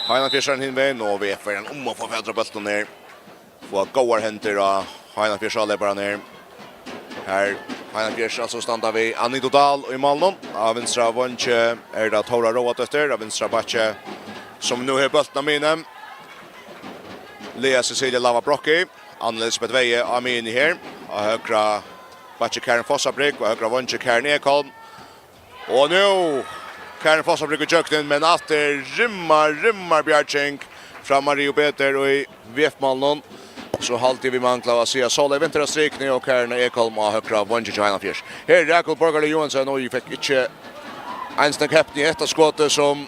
Heinafjørðsarnir hin vegin, og V F-verjan um at fáa fatur á bóltin her. Fáa góðar hendur á Heinafjørðsáleyparan her. Her Heinafjørðs altso standa við Anitu Dahl í málinum. Á vinstra vongi er tað Tóra Róadóttir, á vinstra bakki, sum nú hevur bóltin á miðjuni. Lea Cecilia Lava Brocki, Anna Elisabeth Veyhe á miðjuni her. Á høgra bakki Karin Fossabrygg, á høgra vongi Karin Ekholm. Og nú, Karin Fossabrygg í gjøgnum, men aftur rimmar, rimmar bjarging frá Maria Peter í V F-málinum. So haldi eg vit mangla at síggja Sóley Winther á strikuni og Karin Ekholm á høgra vongi hjá Heinafjørð. Her er Rakul Borgarløv Johansen, og eg fekk ikki eins nógv hepni í hetta skotið sum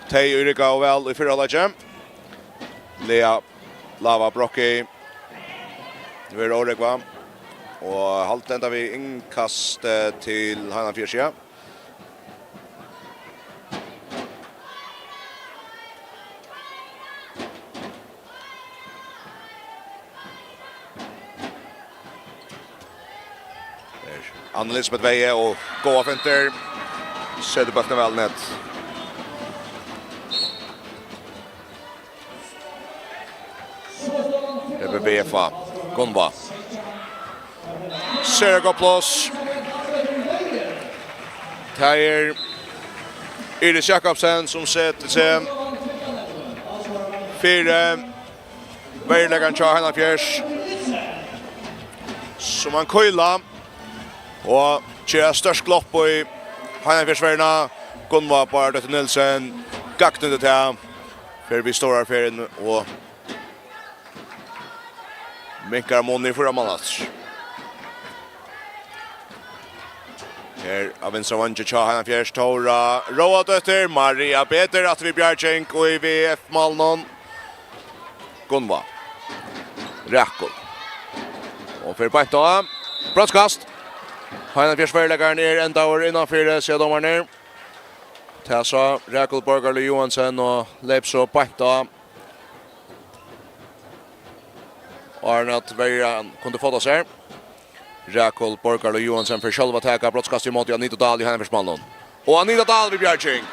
tey ið riggaðu væl í fyrra hálvleiki. Lea Lava Brocki. Nú er órógva. Og halt enda við innkast, eh, til Heinafjørð, ja. Her Anna Elisabeth Veyhe og góða fintur. Setur bóltin væl í net. Her er V F á. Gunnvá. Sera gott pláss. Tað er Iris Jakobsen, sum setir seg fyri verjuleikaran hjá Heinafjørð, sum hann kýla og gera stórt glopp í Heinafjørðsverjuna. Gunnvá Bárðardóttir Nielsen gagnýtir tað, fer við stórar ferðir og minkar munin í fýra mann aftur. Her á vinstra vongi hjá Heinafjørð, Tóra Róadóttir, Maria Peter aftur við bjarging og í V F-málinum. Gunnvá. Rakul. Og fer beint á. Brotskast. Heinafjørðsverjuleikarin er endaður innanfyri, siga dómararnir. Tað sá Rakul Borgarløv Johansen og leyp so beint á áðrenn at verjan kundi fáa tað sær. Rakul Borgarløg Johansen fer sjálv at taka brotskastið ímóti Anita Dahl í Heinafjørðsmálinum. Og Anita Dahl við bjarging.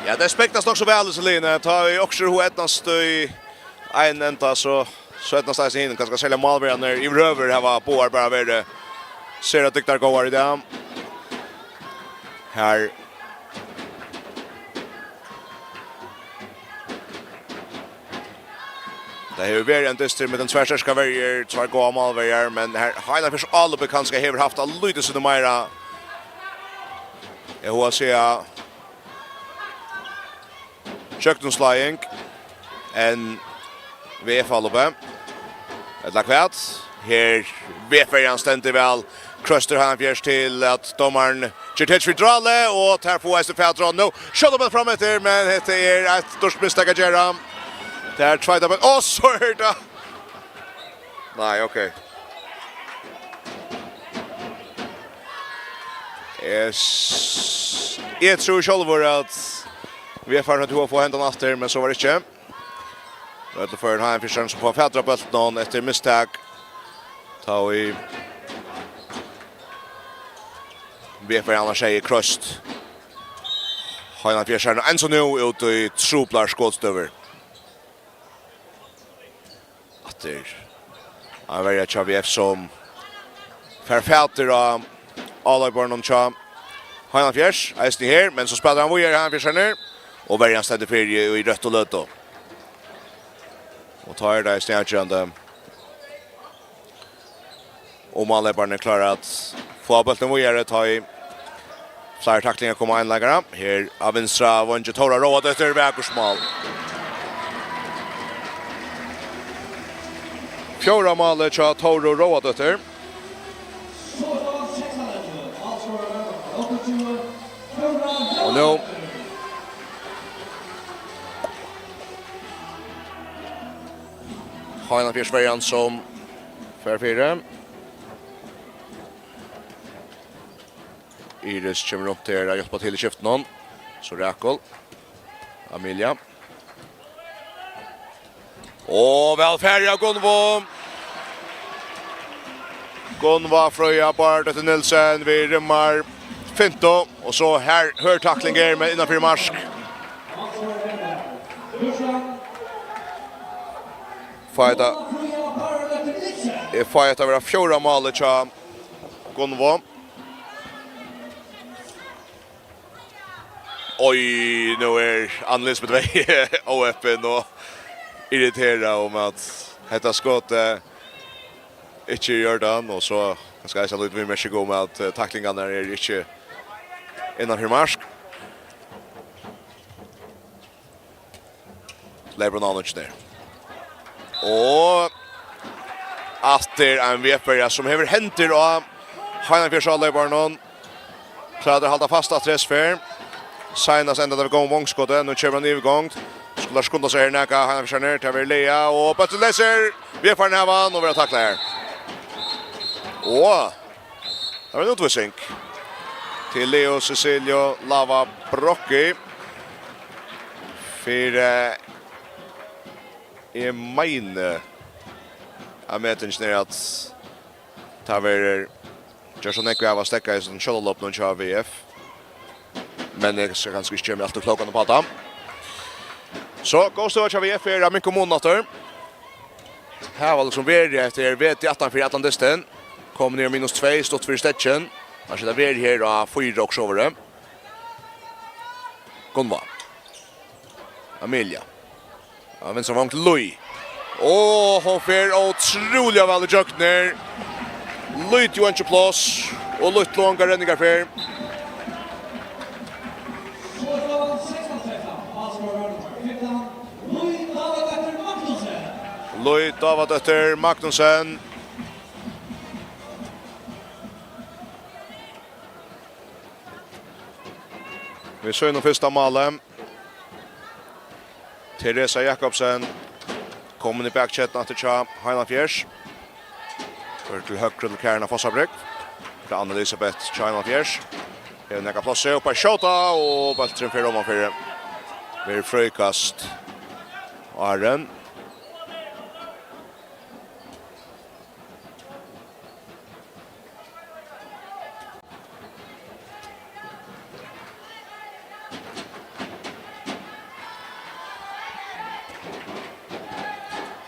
Ja, tað spektast nokk so væl, hesi liðini. Tá ið okkurt hevur eydnast í ein enda, so, so eydnast eisini hinum. Kanska serliga málverjarnir yvirhøvur hava báðar bara verið sera dygdargóðar í dag. Her Tað hevur verið ein dystur millum tvær sterkar verjur, tvær góðar málverjar, men her Heinafjørðs álopið kanska hevur havt eitt lítið sindur meira, eg hugsi at siga, gjøgnumsláing enn V F-álopið. Ella hvat? Her V F-verjan stendur væl. Kroystur Heinafjørð til at dómarin ger tætt fyri dráli, og tær fáa eisini fatur á nú. Skjóta bólt fram eftir, men hetta er eitt stórt mistak at gera. Tær tveita bólt. Ó, so er tað. Nei, ok. Eg s-, eg trúði sjálvur at V F-arnir høvdu hug at fáa hendan aftur, men so var ikki. Øll førir Heinafjørðar sum fáa fatur á bóltinum eftir mistak. Tá ið V F-arnir annars hevði kroyst Heinafjørðarnar enn so nú út í truplar skotstøður. Aftur. Ein verja hjá V F sum fær fatur á áleyparunum hjá Heinafjørð, eisini her, men so spælir hann víðari, Heinafjørðarnir, og verjan stendur fyri í røttu løtu. Og tá er tað eisini avgerandi, og áleypararnir klára at fáa bóltin víðari, tá ið fleiri taklingar koma á einleikara. Her á vinstra vongi Tóra Róadóttir, vakurt mál. Fjórða málið hjá Tóru Róadóttir. Og nú Heinafjørðsverjan sum fær fyri. Iris kemur runt her at hjálpa til í skiftinum. So Rakul. Amelia. Og væl farið av Gunnvá. Gunnvá Fríða Bardóttir Nielsen við rimmar fimtu. Og so her, hørð takling her, men innanfyri mark. Fái hetta, eg fái hetta at vera fjórða málið hjá Gunnvá. Oj, nú er Anna Elisabeth Vey óheppin og irriterað um at hetta skotið ikki er í ordan, og so kanska eisini lítið viðmerking um at, eh, taklingarnar eru ikki innan fyri mark. Leypur hon á nýggj der. Og aftur ein V F-verja sum hevur hendur á Heinafjørðsáleyparunum. Klárar at halda fast aftur hesa ferð. Seinast endaði tað við góðum vongskoti, nú kemur ein yvirgongd. Skulu skunda seg her nakað, Heinafjørðarnir, tað verður laga, og bólturin leysir. V F-arnir hava hann og verða taklaðir. Og tað var ein útvísing til Leo Cecilio Lava Brocchi. Fyri, eh, eg meini at metingin er at tað verður gjørt so nógv av at steðga í hesum sjálvlopinum hjá V F. Men eg skal kanska ikki gera meg alt ov klókan upp á tað. So, góð støða hjá V F er at minka munin aftur. Her var líkasum verið eftir veti aftan fyri allan dystin. Komið niður á minus tvey, stutt fyri steðgin. Har sita verið her á fýra og so verið. Gunnvá. Amelia. Á vinstra vong til Lý. Og hon fer ótrúliga væl ígjøgnum her. Lítið og einki pláss. Og lítið longar renningar fer. Lý Dávadóttir Magnussen. Við sínum fyrsta máli. Teresa Jakobsen komin í bakketuna aftur hjá Heinafjørð. Fer til høgru til Karina Fossabrygg. Til Anna Elisabeth hjá Heinafjørð. Hevur nakað pláss upp at skjóta, og bólturin fer oman fyri. Verður fríkast, áðrenn.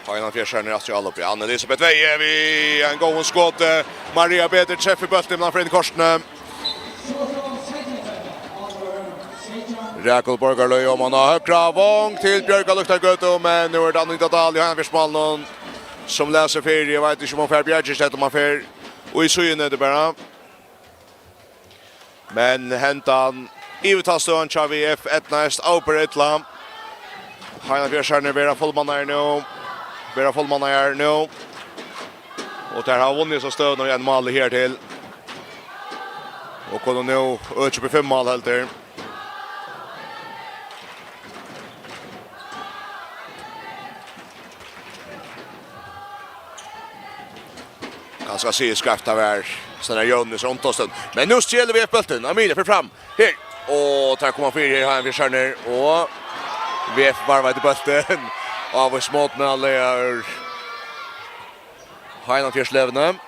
H N H L-fjerðsarnir aftur í álop. Anne Elisabeth Veje við einum góðum skoti. Maria Beder treftir bóltin, men hann fer inn í kortini. Rakul Borgarløg oman á høgra vong til Bjørga Luktargøtu, men nú er tað Anita Dahl í H N H L-fjerðsmálinum sum læsir fyri. Eg veit ikki, um hon fær bjargist, ella um hon fer í síðunetið bara. Men hendan yvirtalsstøðan hjá V F eydnaðist avbera illa. H N H L-fjerðsarnir verða fullmannaðir nú. Verða fullmannaðir nú. Og teir hava vunnið hesa støðuna við einum máli hertil. Og kunnu nú økja upp í fimm mál heldur. Kanska sigur skeivt, tað var Steinar Jóhannes Ontoston. Men nú stjela V F bóltin. Amelia fer fram. Her. Og teir koma fyri her, H N H L-fjerðsarnir. Og V F varvar til bóltin. Avvist mótmæli av H N H L-fjerðsliðnum.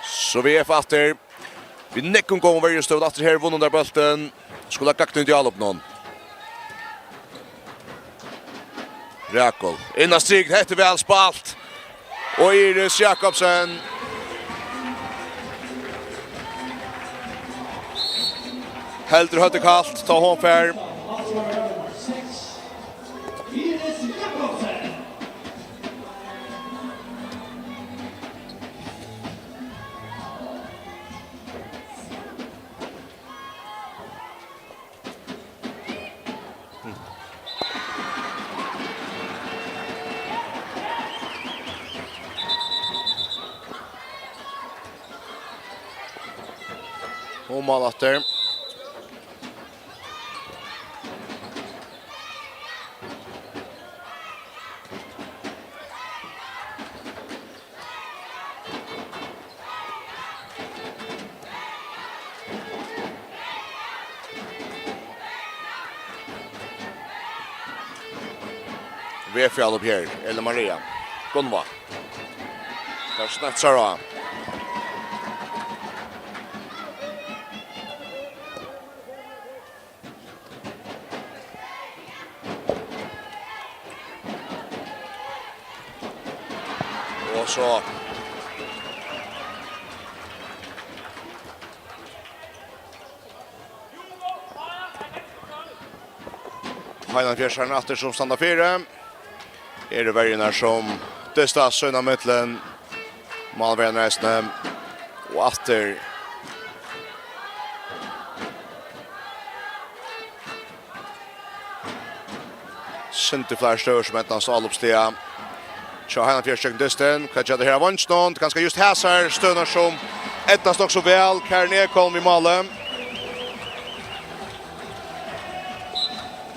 So V F aftur. Við nógvum góðum verjustøðum aftur her, vunnu teir bóltin. Skulu ganga út í álopinum. Rakul. Inn á strik, hetta er væl spælt. Og Iris Jakobsen heldur høvdið kalt, tá hon fær. Og mál aftur. V F í álop her, Ellen Maria. Gunnvá. Tað snetsar á. Og so H N H L-fjerðsarnir aftur sum standa fyri. Eru verjurnar sum dystast sín á millum. Málverjarnar eisini. Og aftur. Sindur fleiri støður sum eydnast álopsliga. Hjá H N H L-fjerðsarunum dystin. Hvat ger tað her av vongdum? Kanska júst hasar støðurnar sum eydnast nokk so væl. Karin Ekholm í máli.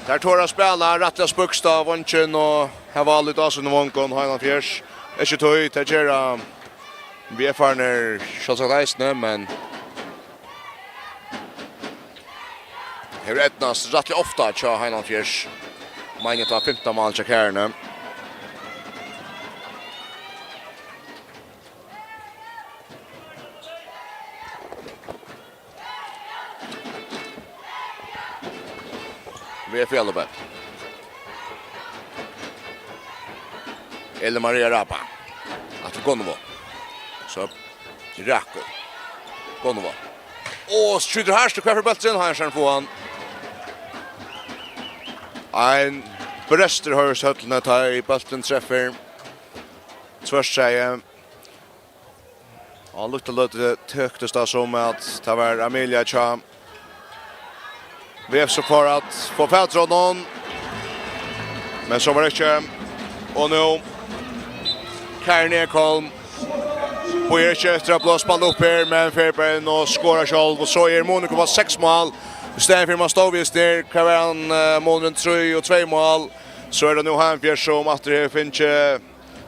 Tær tora at spæla rættiliga spískt á vongin og hava álit á sínum ungum, H N H L-fjerðs. Ikki tí, tað gera V F-arnir sjálvsagt eisini, men hevur eydnast rættiliga ofta hjá H N H L-fjerðs. Meini, tað var fimtan mál hjá Karini. V F í álopið. Ellen Maria Rapa. Aftur Gunnvá. So Rakul. Gunnvá. Og skjýtur hart, og hvar fer bólturin? Hann skjýtur, fær hann. Ein brestur hoyrist í høllini, tá ið bólturin trefur tvørstreiðið. Og lítla løtu tóktist tað sum at tað var Amelia hjá V F sum fór at fáa fatur á honum. Men so var ikki. Og nú Karin Ekholm. Bíðar ikki eftir at blíva spælt upp her, men fer bara inn og skorar sjálv. Og so er munurin komin upp á seks mál. Í staðin fyri man stóð við styr, hvat var hann, eh, munurin trý og tvey mál. So er tað nú H N H L-fjerðs sum aftur hevur fingið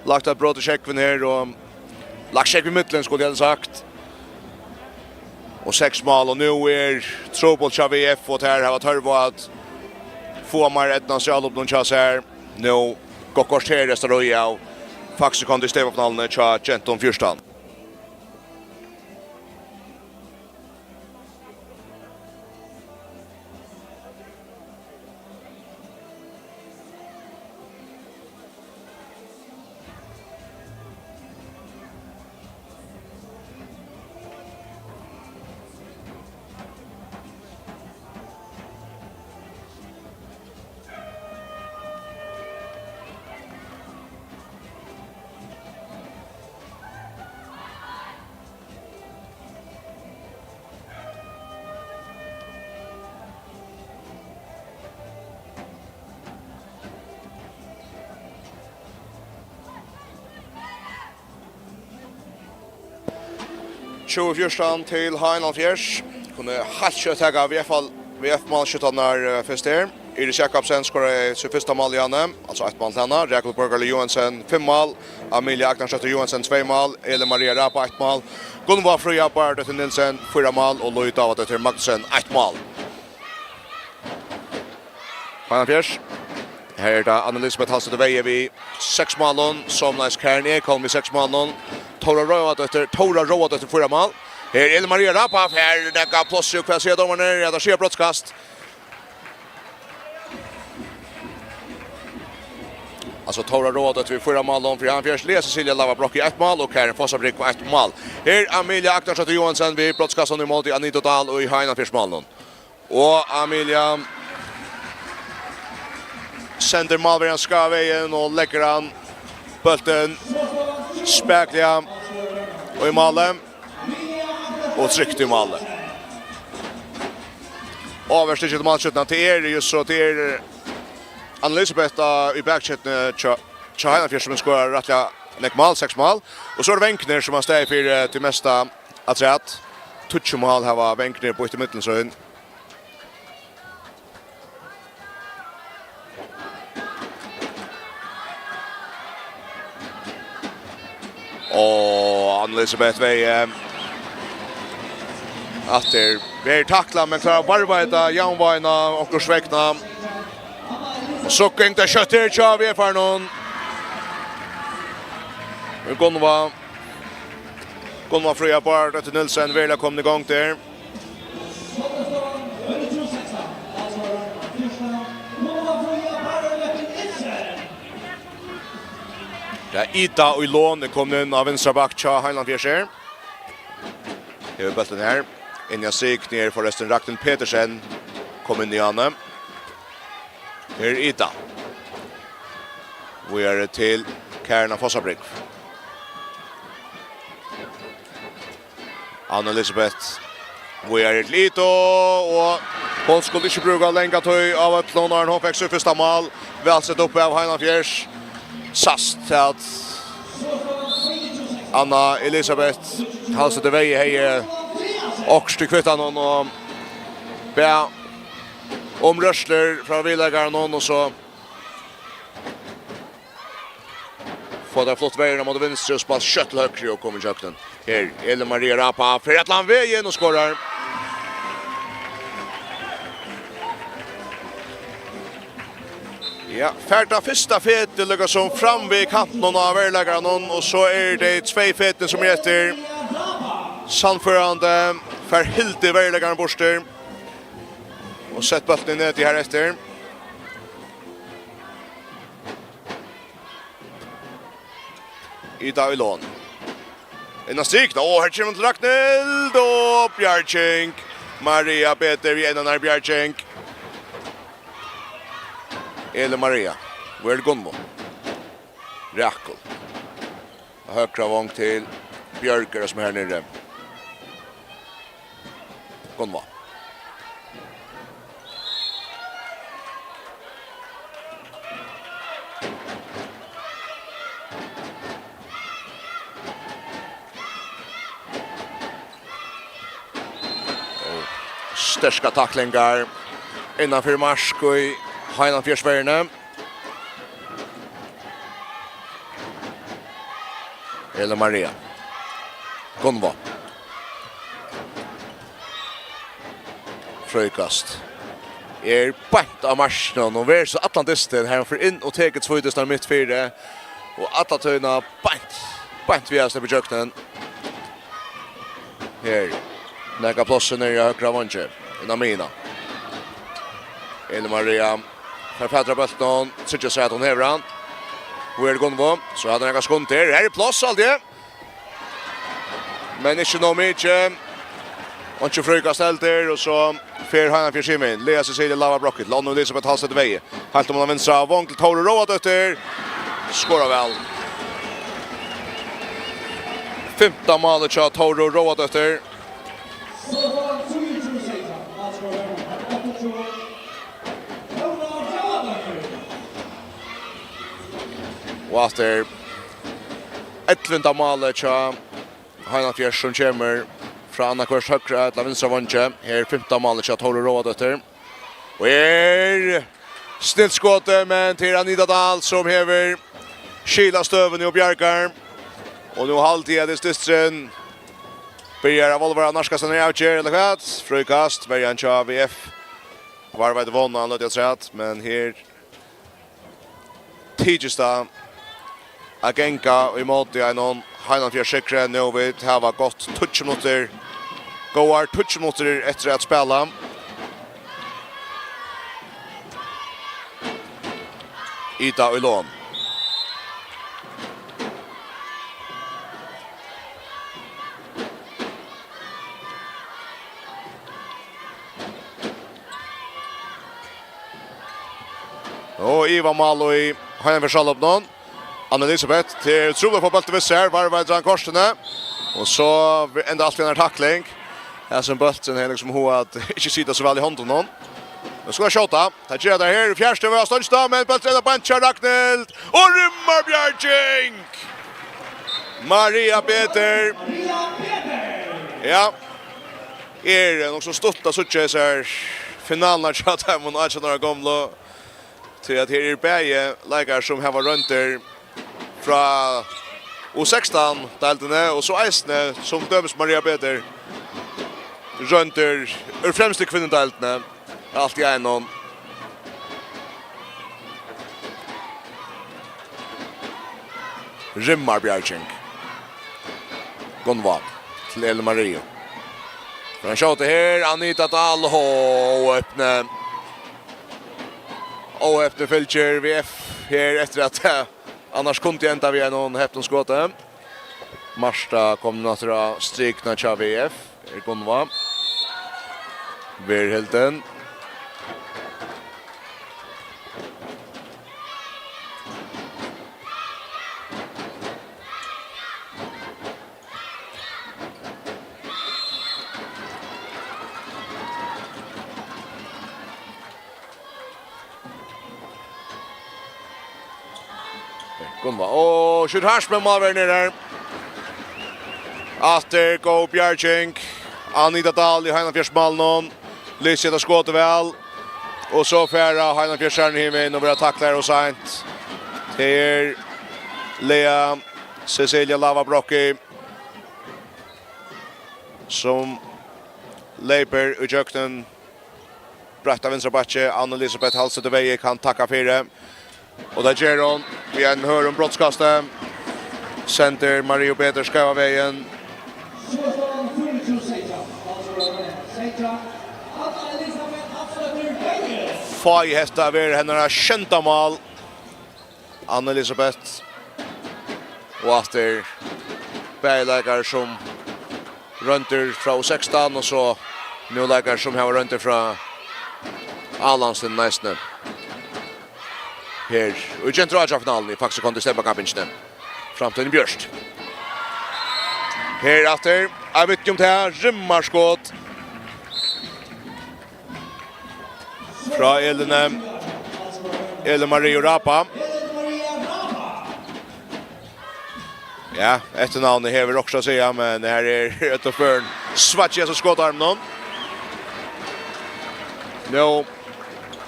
lagt eitt brot í sjógvin her, og lagt sjógv í millum, skuldi eg sagt. Og seks mál, og nú er trupult hjá V F, og tær hava tørv á at fáa meir eydnast í álopinum hjá sær. Nú gott korter restar í av faktiskt kom til stepafinaluna hjá gentum fjúrtan. Tjúgu fjúrtan til H einoghalvfjerðs. Kunnu heilt skjótt taka V F-, V F-málskjúttarnar, eh, fyrst her. Iris Jakobsen skoraði sítt fyrsta mál í H einoghalvfjerðs, altso eitt mál til hana. Rakel Borgarli Johansen, fimm mál. Amelia Agnarsdóttir Johansen, tvey mál. Elin Maria Rapa, eitt mál. Gunnvá Fríða Bárðardóttir Nielsen, fýra mál. Og Lýð Dávadóttir Magnussen, eitt mál. H einoghalvfjerðs. Her er tað Anna Elisabeth Hallstedt Veyhe við seks málum, somuleiðis Karen Ekholm við seks málum. Tóra Róadóttir, Tóra Róadóttir, fýra mál. Her er Elin Maria Rapa, fær nakað pláss, og hvat siga dómararnir? Ja, teir siga brotskast. Altso, Tóra Róadóttir við fýra málum fyri H einoghalvfjerðs. Lea Cecilia Lava Broch við eitt mál og Karen Fossabrygg við eitt mál. Her Amelia Agnarsdóttir Johansen við brotskastan í móti Anita Dahl og í H einoghalvfjerðs málum. Og Amelia sendir málverjan skeivan vegin og leggur hann bóltin spakuliga í málið og trygt í málið. Ávirkar ikki til málskjútuna, tað er jú so, tað er Anna Elisabeth, eh, í bakketuni hjá, hjá H einoghalvfjerðs, sum skorar rættiliga nógv mál, seks mál. Og so er tað Vengnir, sum hava staðið fyri, eh, tað mesta afturat. Tíggju mál hava Vengnir býtt ímillum sín. Og Anna Elisabeth Veyhe aftur. Verður taklað, men klárar at varðveita javnvágina onkurs vegna. Og so gekk tað skjótt her hjá V F-arunum. Gunnvá, Gunnvá Fríða Bárðardóttir Nielsen, veruliga komin í gongd her. Ja, Ida Oylon er komin inn á vinstra bakk hjá H einoghalvfjerðs her. Hevur bóltin her. Inn á stig, nær forrestin Ragnhild Petersen kom inn í hana. Her er Ida. Víðari til Karina Fossabrygg. Anna Elisabeth. Víðari til Ida, og hon skuldi ikki brúka langa tíð á vøllinum, áðrenn hon fekk sítt fyrsta mál. Væl sett upp av H einoghalvfjerðs. Sæst at Anna Elisabeth Hallstedt Veyhe hevði okkurt í kvittanum og bað um rørslur frá viðleikarunum, og so fáa teir flutt vegin móti vinstru og spælt skjótt til høgru og koma ígjøgnum. Her, Elin Maria Rapa fer allan vegin og skorar. Ja, fær tað fyrsta fetið líka sum fram við kantinum á veruleikanum, og so eru tey tvey fetini sum eru eftir. Sannførandi, fær hildið veruleikan burtur og sett bóltin í netið har eftir. Ida Oylon. Inn á strikuna. Ó, her kemur hon til Ragnhild og bjarging. Maria Peter við einari bjarging. Elin Maria. Vel Gunnvá. Rakel. Høgra vong til Bjørg, er tað sum er her niðri. Gunnvá. Og sterkar taklingar innan fyri mark í H einoghalvfjerðs verðini. Elin Maria. Gunnvá. Fríkast. Er beint á markinum og verður so allan dystin. Her hon fer inn og tekur tvídystin mitt fyri. Og alla tíðina beint, beint við at sleppa ígjøgnum. Her. Nakað pláss niðri á høgra vangi. Inn á miðjuna. Elin Maria fær fatur á bóltinum. Tryggir seg at hon hevur hann. Hon er í gumbu. So hevur hon nakað skund her. Her er pláss, alt í. Men ikki nóg mikið. Og ikki fríkast heldur, og so fer Heinafjørð Simin. Lea Cecilie Lava Brocki til Annu Elisabeth Hallstedt Vegi. Heilt um hana vinstra, Vong til Tóru Róadóttir. Skorar væl. Fimta málið hjá Tóru Róadóttir. Og aftur elvta málið hjá Heinafjørð, sum kemur frá annaðhvørt høgra ella vinstra vangi. Her fimta málið hjá Tóru Róadóttir. Og er snilt skotið, men til Anita Dahl, sum hevur skil á støðuni og bjargar. Og nú haldi eg at dysturin byrjar av álvara at nærkast eini avgerð, ella hvat? Fríkast, verjan hjá V F. Varðveitti vónina, hann løgdi afturat, men her tykist tað at ganga ímóti einum Heinafjørð sigri, nú vit hava gott tíggju minuttir, góðar tíggju minuttir eftir at spæla. Ida í lon. Og Iva mál í Heinafjørð sjálvum. Anna Elisabeth til trupult at fáa bóltin við sær, varðveitir hann kortini. Og so endar alt við eini takling. Hesin bólturin hevur líkasum hug at ikki sita so væl í hondunum. Men skulu skjóta. Tað gera teir her. Fjarstøða av stongina, men bólturin endar beint hjá Ragnhild. Og rimmarbjarging! Maria Peter. Ja. Er nokk so stutt at síggja hesar finalurnar hjá teimum átjan ára gomlu. Tí at her eru bæði leikarar, sum hava royndir frá U sekstan deildini, og so eisini, sum dømis Maria Peter, royndir úr fremstu kvinnudeildini. Alt í einum. Rimmarbjarging. Gunnvá til Elin Mariu. Fer hann skjóta her, Anita Dahl, óhepni. Óhepni fylgir V F her eftir at, eh, annars kundi enda við einum hepnum skoti. Marta kom nú aftur á strikuna hjá V F. Er Gunnvá. Verður hildin. Gunnvá. Og skjýtur hart, men málverjin er har. Aftur góð bjarging. Anita Dahl í Heinafjørðsmálinum. Lýsir hetta skotið væl. Og so fara Heinafjørðsararnir himin og verða taklaðir ov seint. Tað er Lea Cecilia Lava Brocki, sum leypur í gjøgnum breitt á vinstra bakki. Anna Elisabeth Hallstedt Vegi kann takka fyri. Og tað ger hon við einum hørðum brotskasti. Sendir Mariu Peter skeivan vegin. Fái hetta at vera hennara sjeynda mál. Anna Elisabeth. Og aftur bæði leikarar sum royndir frá U sekstan, og so nú leikarar sum hava royndir frá A-landsliðnum eisini. Her, og í Gentur átjan finaluni, faktiskt kom til stembakappingina. Framtíðin er bjørt. Her aftur, av mitt um tað, rimmarskot. Frá Elin, Elin Marie Rapa. Ja, eftirnavnið hevur okkurt at siga, men her er Øtta Førn. Svatsja, so skotarm nå. Nú,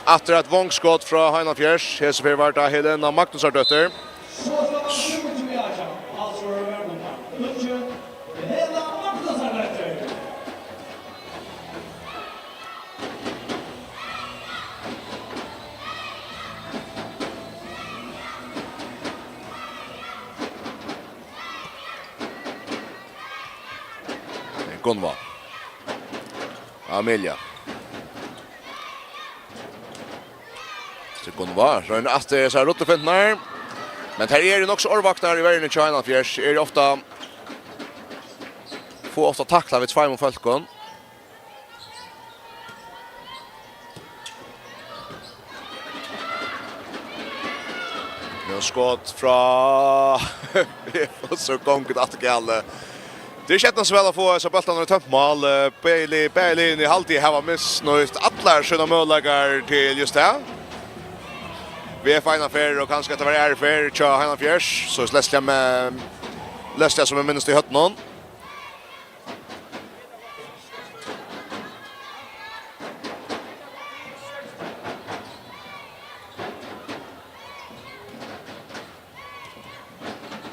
aftur eitt vongskot frá Heinafjørð. Hesa ferð var tað Helena Magnusardóttir. So skal man sjúga til Aja. Altso, Helena Magnusardóttir. Gunnvá. Amelia. So Gunnvá roynir aftur hesar rullefinturnar. Men tær eru nokk so ørvaknar í verjuni hjá Einanes. Eru ofta, fáa ofta taklað við tveimum fólkum. Nú skot frá og so gongur tað aftur galið. Tað er ikki so væl at fáa hesar bóltarnar í tómt mál. Eh, bæði li-, bæði liðini haldi eg hava misnýtt allar sínar møguleikar til júst tað. Við F eina ferð og kanska at tað var aðru ferð hjá Heinolfs Fjørðs, so slett sum eg, lest tað sum eg minnist í høvdinum.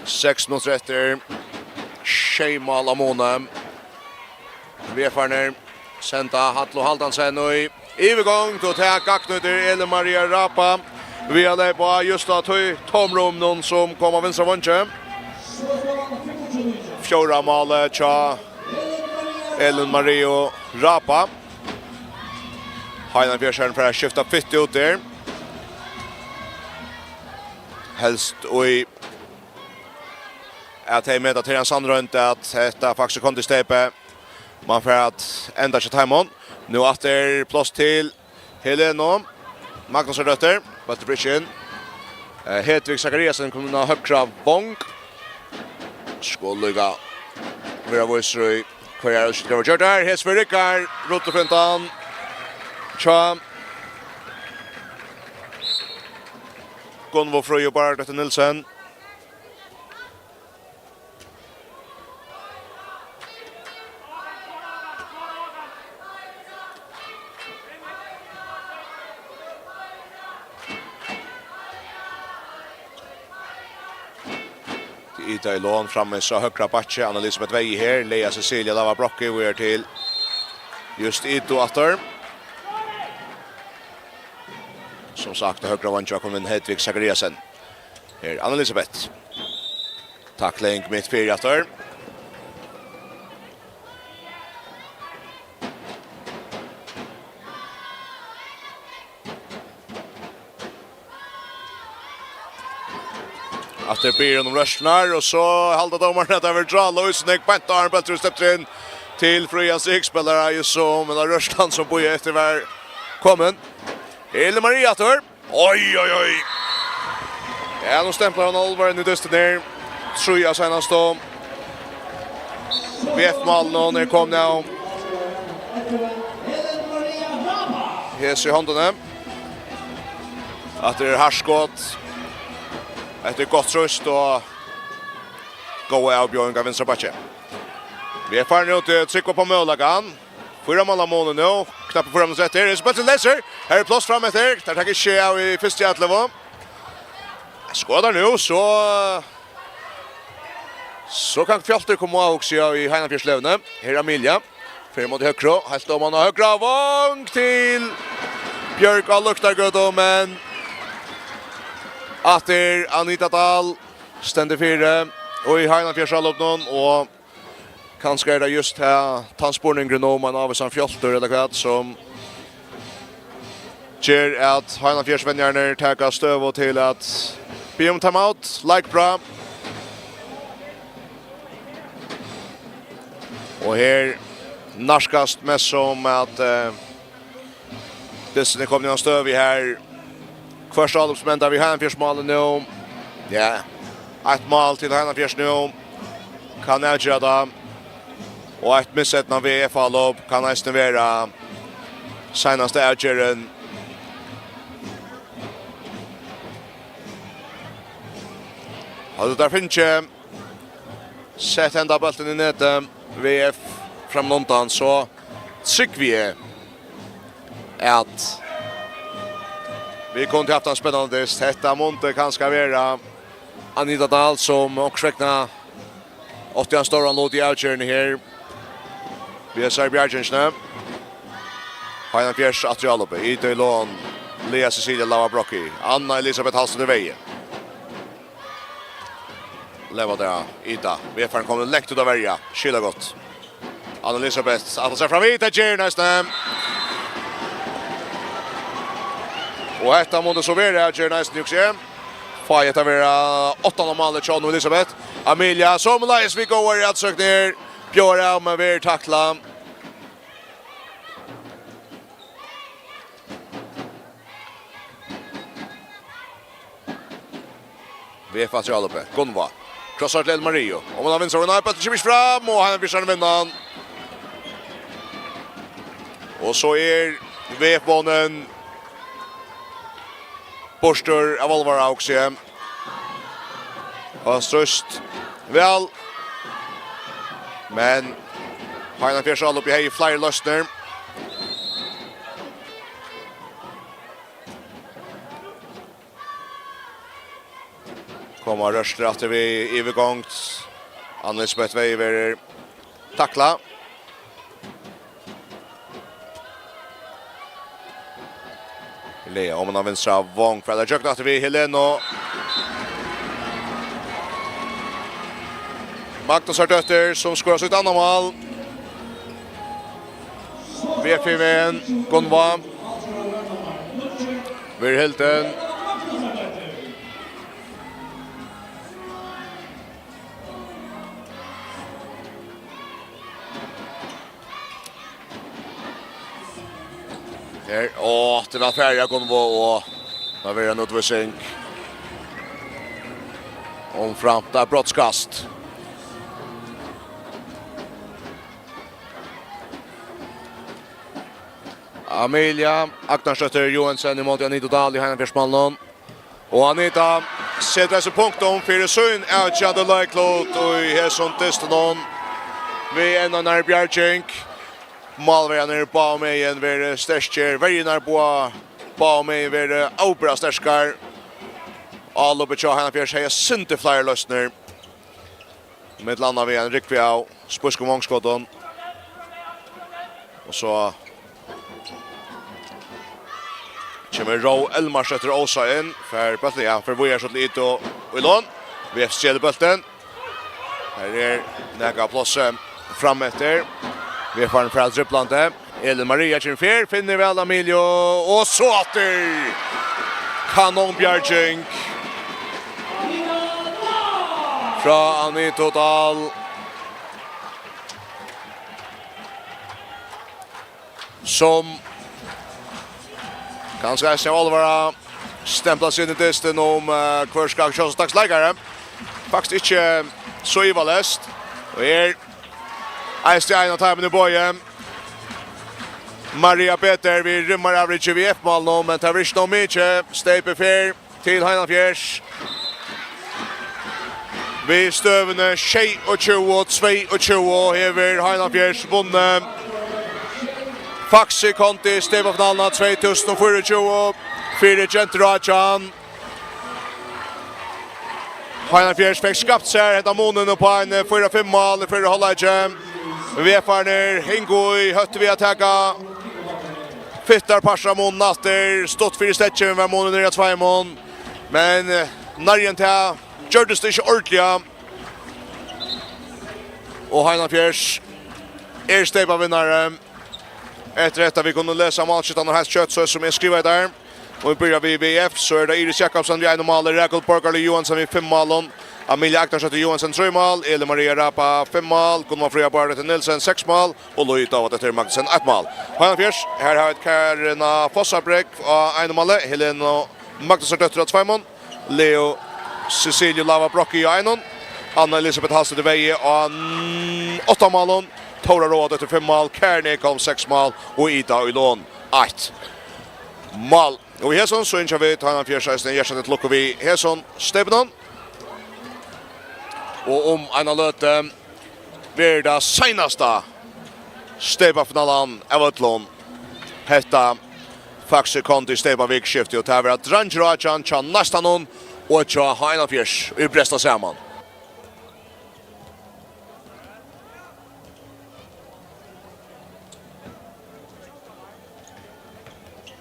Seks minuttir eftir. Sjey mál á muni. Vefarnir senda Hallu Haldansen í yvirgongd, og tað gagnnýtir Elin Maria Rapa við at leypa á júst á tí tómrúminum sum kom á vinstra vongi. Fjórða málið hjá Elin Maria Rapa. Heinolfs Fjørðs fer at skifta fitt út her. Helst í at tey meta, tað er ein sannroynd, at hetta faktiskt er kontistepi. Man fer at enda hjá teimum. Nú aftur pláss til Helenu Magnúsardóttir. Bóltur fer ikki inn. Eh, Hedvig Zachariasen komin á høgra vong. Skal líka vera vísur í, hvørjar útskiftingar verða gjørdar. Hesvið riggar, rullefintan hjá Gunnvá Fríðu Barradóttir Nielsen. Ida í lon framvegis á høgra bakki. Anna Elisabeth Veihe her. Lea Cecilia Lava Brocki víðari til júst Idu aftur. Sum sagt, á høgra vangi var komin Hedvig Zachariasen. Her, Anna Elisabeth. Takling mitt fyri aftur. Aftur biður hon um røsturnar, og so halda dómararnir at tað verður tráðloysning. Beint áðrenn bólturin sleppur inn til Fríða Sig, spælir jú so, men av røstan sum bíðaði eftir var komin. Elin Maria aftur. Oj, oj, oj. Ja, nú stemplar hon álvarin í dystin her. Trý av seinastu V F-málunum er komin av hesi í hondini. Aftur er hart skot. Hetta er gott trýst og góð avbjóðing av vinstra bakki. V F-arnir úti, trúgva upp á møguleikan. Fýra manna munur nú. Knappa fýra minuttir eftir. Hesar bólturin leysir. Her er pláss fram eftir. Tær taka ikki av í fyrstu ellivu. Skotar nú, so, so kann Fjáltur koma á, hugsi eg, í Heinafjørðsleguni. Her er Amelia. Fer móti høgru. Heilt oman á høgra vong til Bjørg á Luktargøtu, men aftur Anita Dahl stendur fyri. Og í Heinafjørðs álopinum og Kanska er tað júst her, tann spurningurin um ein ávísan fjáltur ella hvat, sum ger at Heinafjørðsvenjararnir taka støðu til at biðja um timeout. Leikbrot. Og her nærkast mest sum at, eh, Dystin er komin í eina støðu her. Hvørt álopsmenn við Heinafjørðsmálið nú. Ja, eitt mál til Heinafjørðs nú. Kann avgera tað. Og eitt miseydnað V F-álop kann eisini vera seinasta avgerðin. Høvdu teir fingið sett henda bóltin í netið, V F frammanundan, so trúgvi eg at vit kundu havt ein spennandi dyst. Hetta mundi kanska vera Anita Dahl, sum onkursvegna átti ein stóran lut í avgerðini her. Við hesari bjargingini. Heinafjørðs aftur í álopið. Ida í lon. Lea Cecilia Lava Brocki. Anna Elisabeth Halsdóttir Veihe. Leva tað, Ida. V F-arin komin langt út at verja. Skilagott. Anna Elisabeth, at hon sær fram við, tað ger næstan. Og hetta mundi so vera, ger næstan, hugsi eg. Fái hetta vera áttanda málið hjá Anna Elisabeth. Amelia, somuleiðis við góðar atsøgnir. Bjóðar av, men verður taklað. V F aftur á áloppi. Gunnvá. Krossar til Ellen Maria. Og man har vinstra, nei, bólturin kemur ikki fram, og hann er fyrst hann vinna hann. Og so er V F-vognin burtur av álvara, hugsi eg. Og stríðst væl. Men H Einanfjørðs áloppi hevði fleiri loysnir. Koma rørslir aftur við yvirgongd. Anna Elisabeth Veyhe verður taklað. Lea, um hann vinstra vong, fer tað gjøgnum aftur við Helenu. Magnusardóttir, sum skorar sítt annað mál. V F í vegin, Gunnvá. Verður hildin. Her, og til at ferja Gunnvá, og tað verður ein útvísing. Umframt eitt brotskast. Amelia Agnarsdóttir Johansen ímóti Anitu Dahl í H Einanfjørðsmálinum. Og Anita setir eisini punktum fyri sín avgerandi leiklut í hesum dystinum við enn einari bjarging. Málverjarnir báðumegin verið sterkir, verjurnar báða, báðumegin verið avbera sterkar. Álopið hjá H Einanfjørðs hevði eitt sindur fleiri loysnir. Millum annað við ein rúgvu av spískum vongskotum. Og so kemur Ró Elmarsdóttir Ósa inn. Fær bóltin, ja, fer víðari so til Ida Ýlon. V F stjelur bóltin. Her er nakað pláss, eh, fram eftir. V F-arin fer driblandi. Elin Maria kemur fyrr, finnur væl Amelia, og so aftur. Kanonbjarging frá Anitu Dahl, sum kanska eisini av álvara stemplar seg inn í dystin um, eh, hvør skal kjósast dagsins leikari. Faktiskt ikki so ivaleyst. Og her eisini ein av teimum í boði. Maria Peter við rimmaravriki við F-málinum, men tað var ikki nóg mikið. Steypifyrst til H Einanfjørðs. Við støðuni sjeyogtjúgu tveyogtjúgu hevur H Einanfjørð vunnið Faxe Kondi steypafinaluna tvey túsund og fýraogtjúgu fyri gentur átjan. H Einanfjørð fekk skapt sær henda munin upp á ein fýra fimm mál í fyrra hálvleiki. V F-arnir hingu í høtti við at taka fittarpartar av munin aftur. Stutt fyri steðgin var munin niðri á tveimum. Men, eh, nærri enn tað gjørdist tað ikki ordiliga. Og H Einanfjørð er steypavinnari. Eftir hetta vit kunnu lesa málskjúttarnar heilt skjótt, so sum eg skrivaði tær. Og vit byrja við V F, so er tað Iris Jakobsen við einum máli, Rakul Borgarli Johansen við fimm málum, Amelia Agnarsdóttir Johansen trý mál, Elin Maria Rapa fimm mál, Gunnvá Fríða Bárðardóttir Nielsen seks mál og Lovísa Dávadóttir Magnussen eitt mál. H Einanfjørð, her hava vit Karina Fossabrekk á einum máli, Helena Magnusardóttir á tveimum, Leo Cecilie Lava Brocki á einum, Anna Elisabeth Hallsdóttir Veyhe á n-, átta málum, Tóra Róadóttir fimm mál, Karen Ekholm seks mál og Ida Ýlon eitt mál. Og við hesum so ynskja vit H Einanfjørð eisini hjartaliga til lukku við hesum steypunum. Og um eina løtu verður tað seinasta steypafinalan av øllum. Hetta Faxe Kondi steypavikuskifti, og tað verða dreingir átjan hjá Neistanum og hjá H Einanfjørð, ið brestur saman.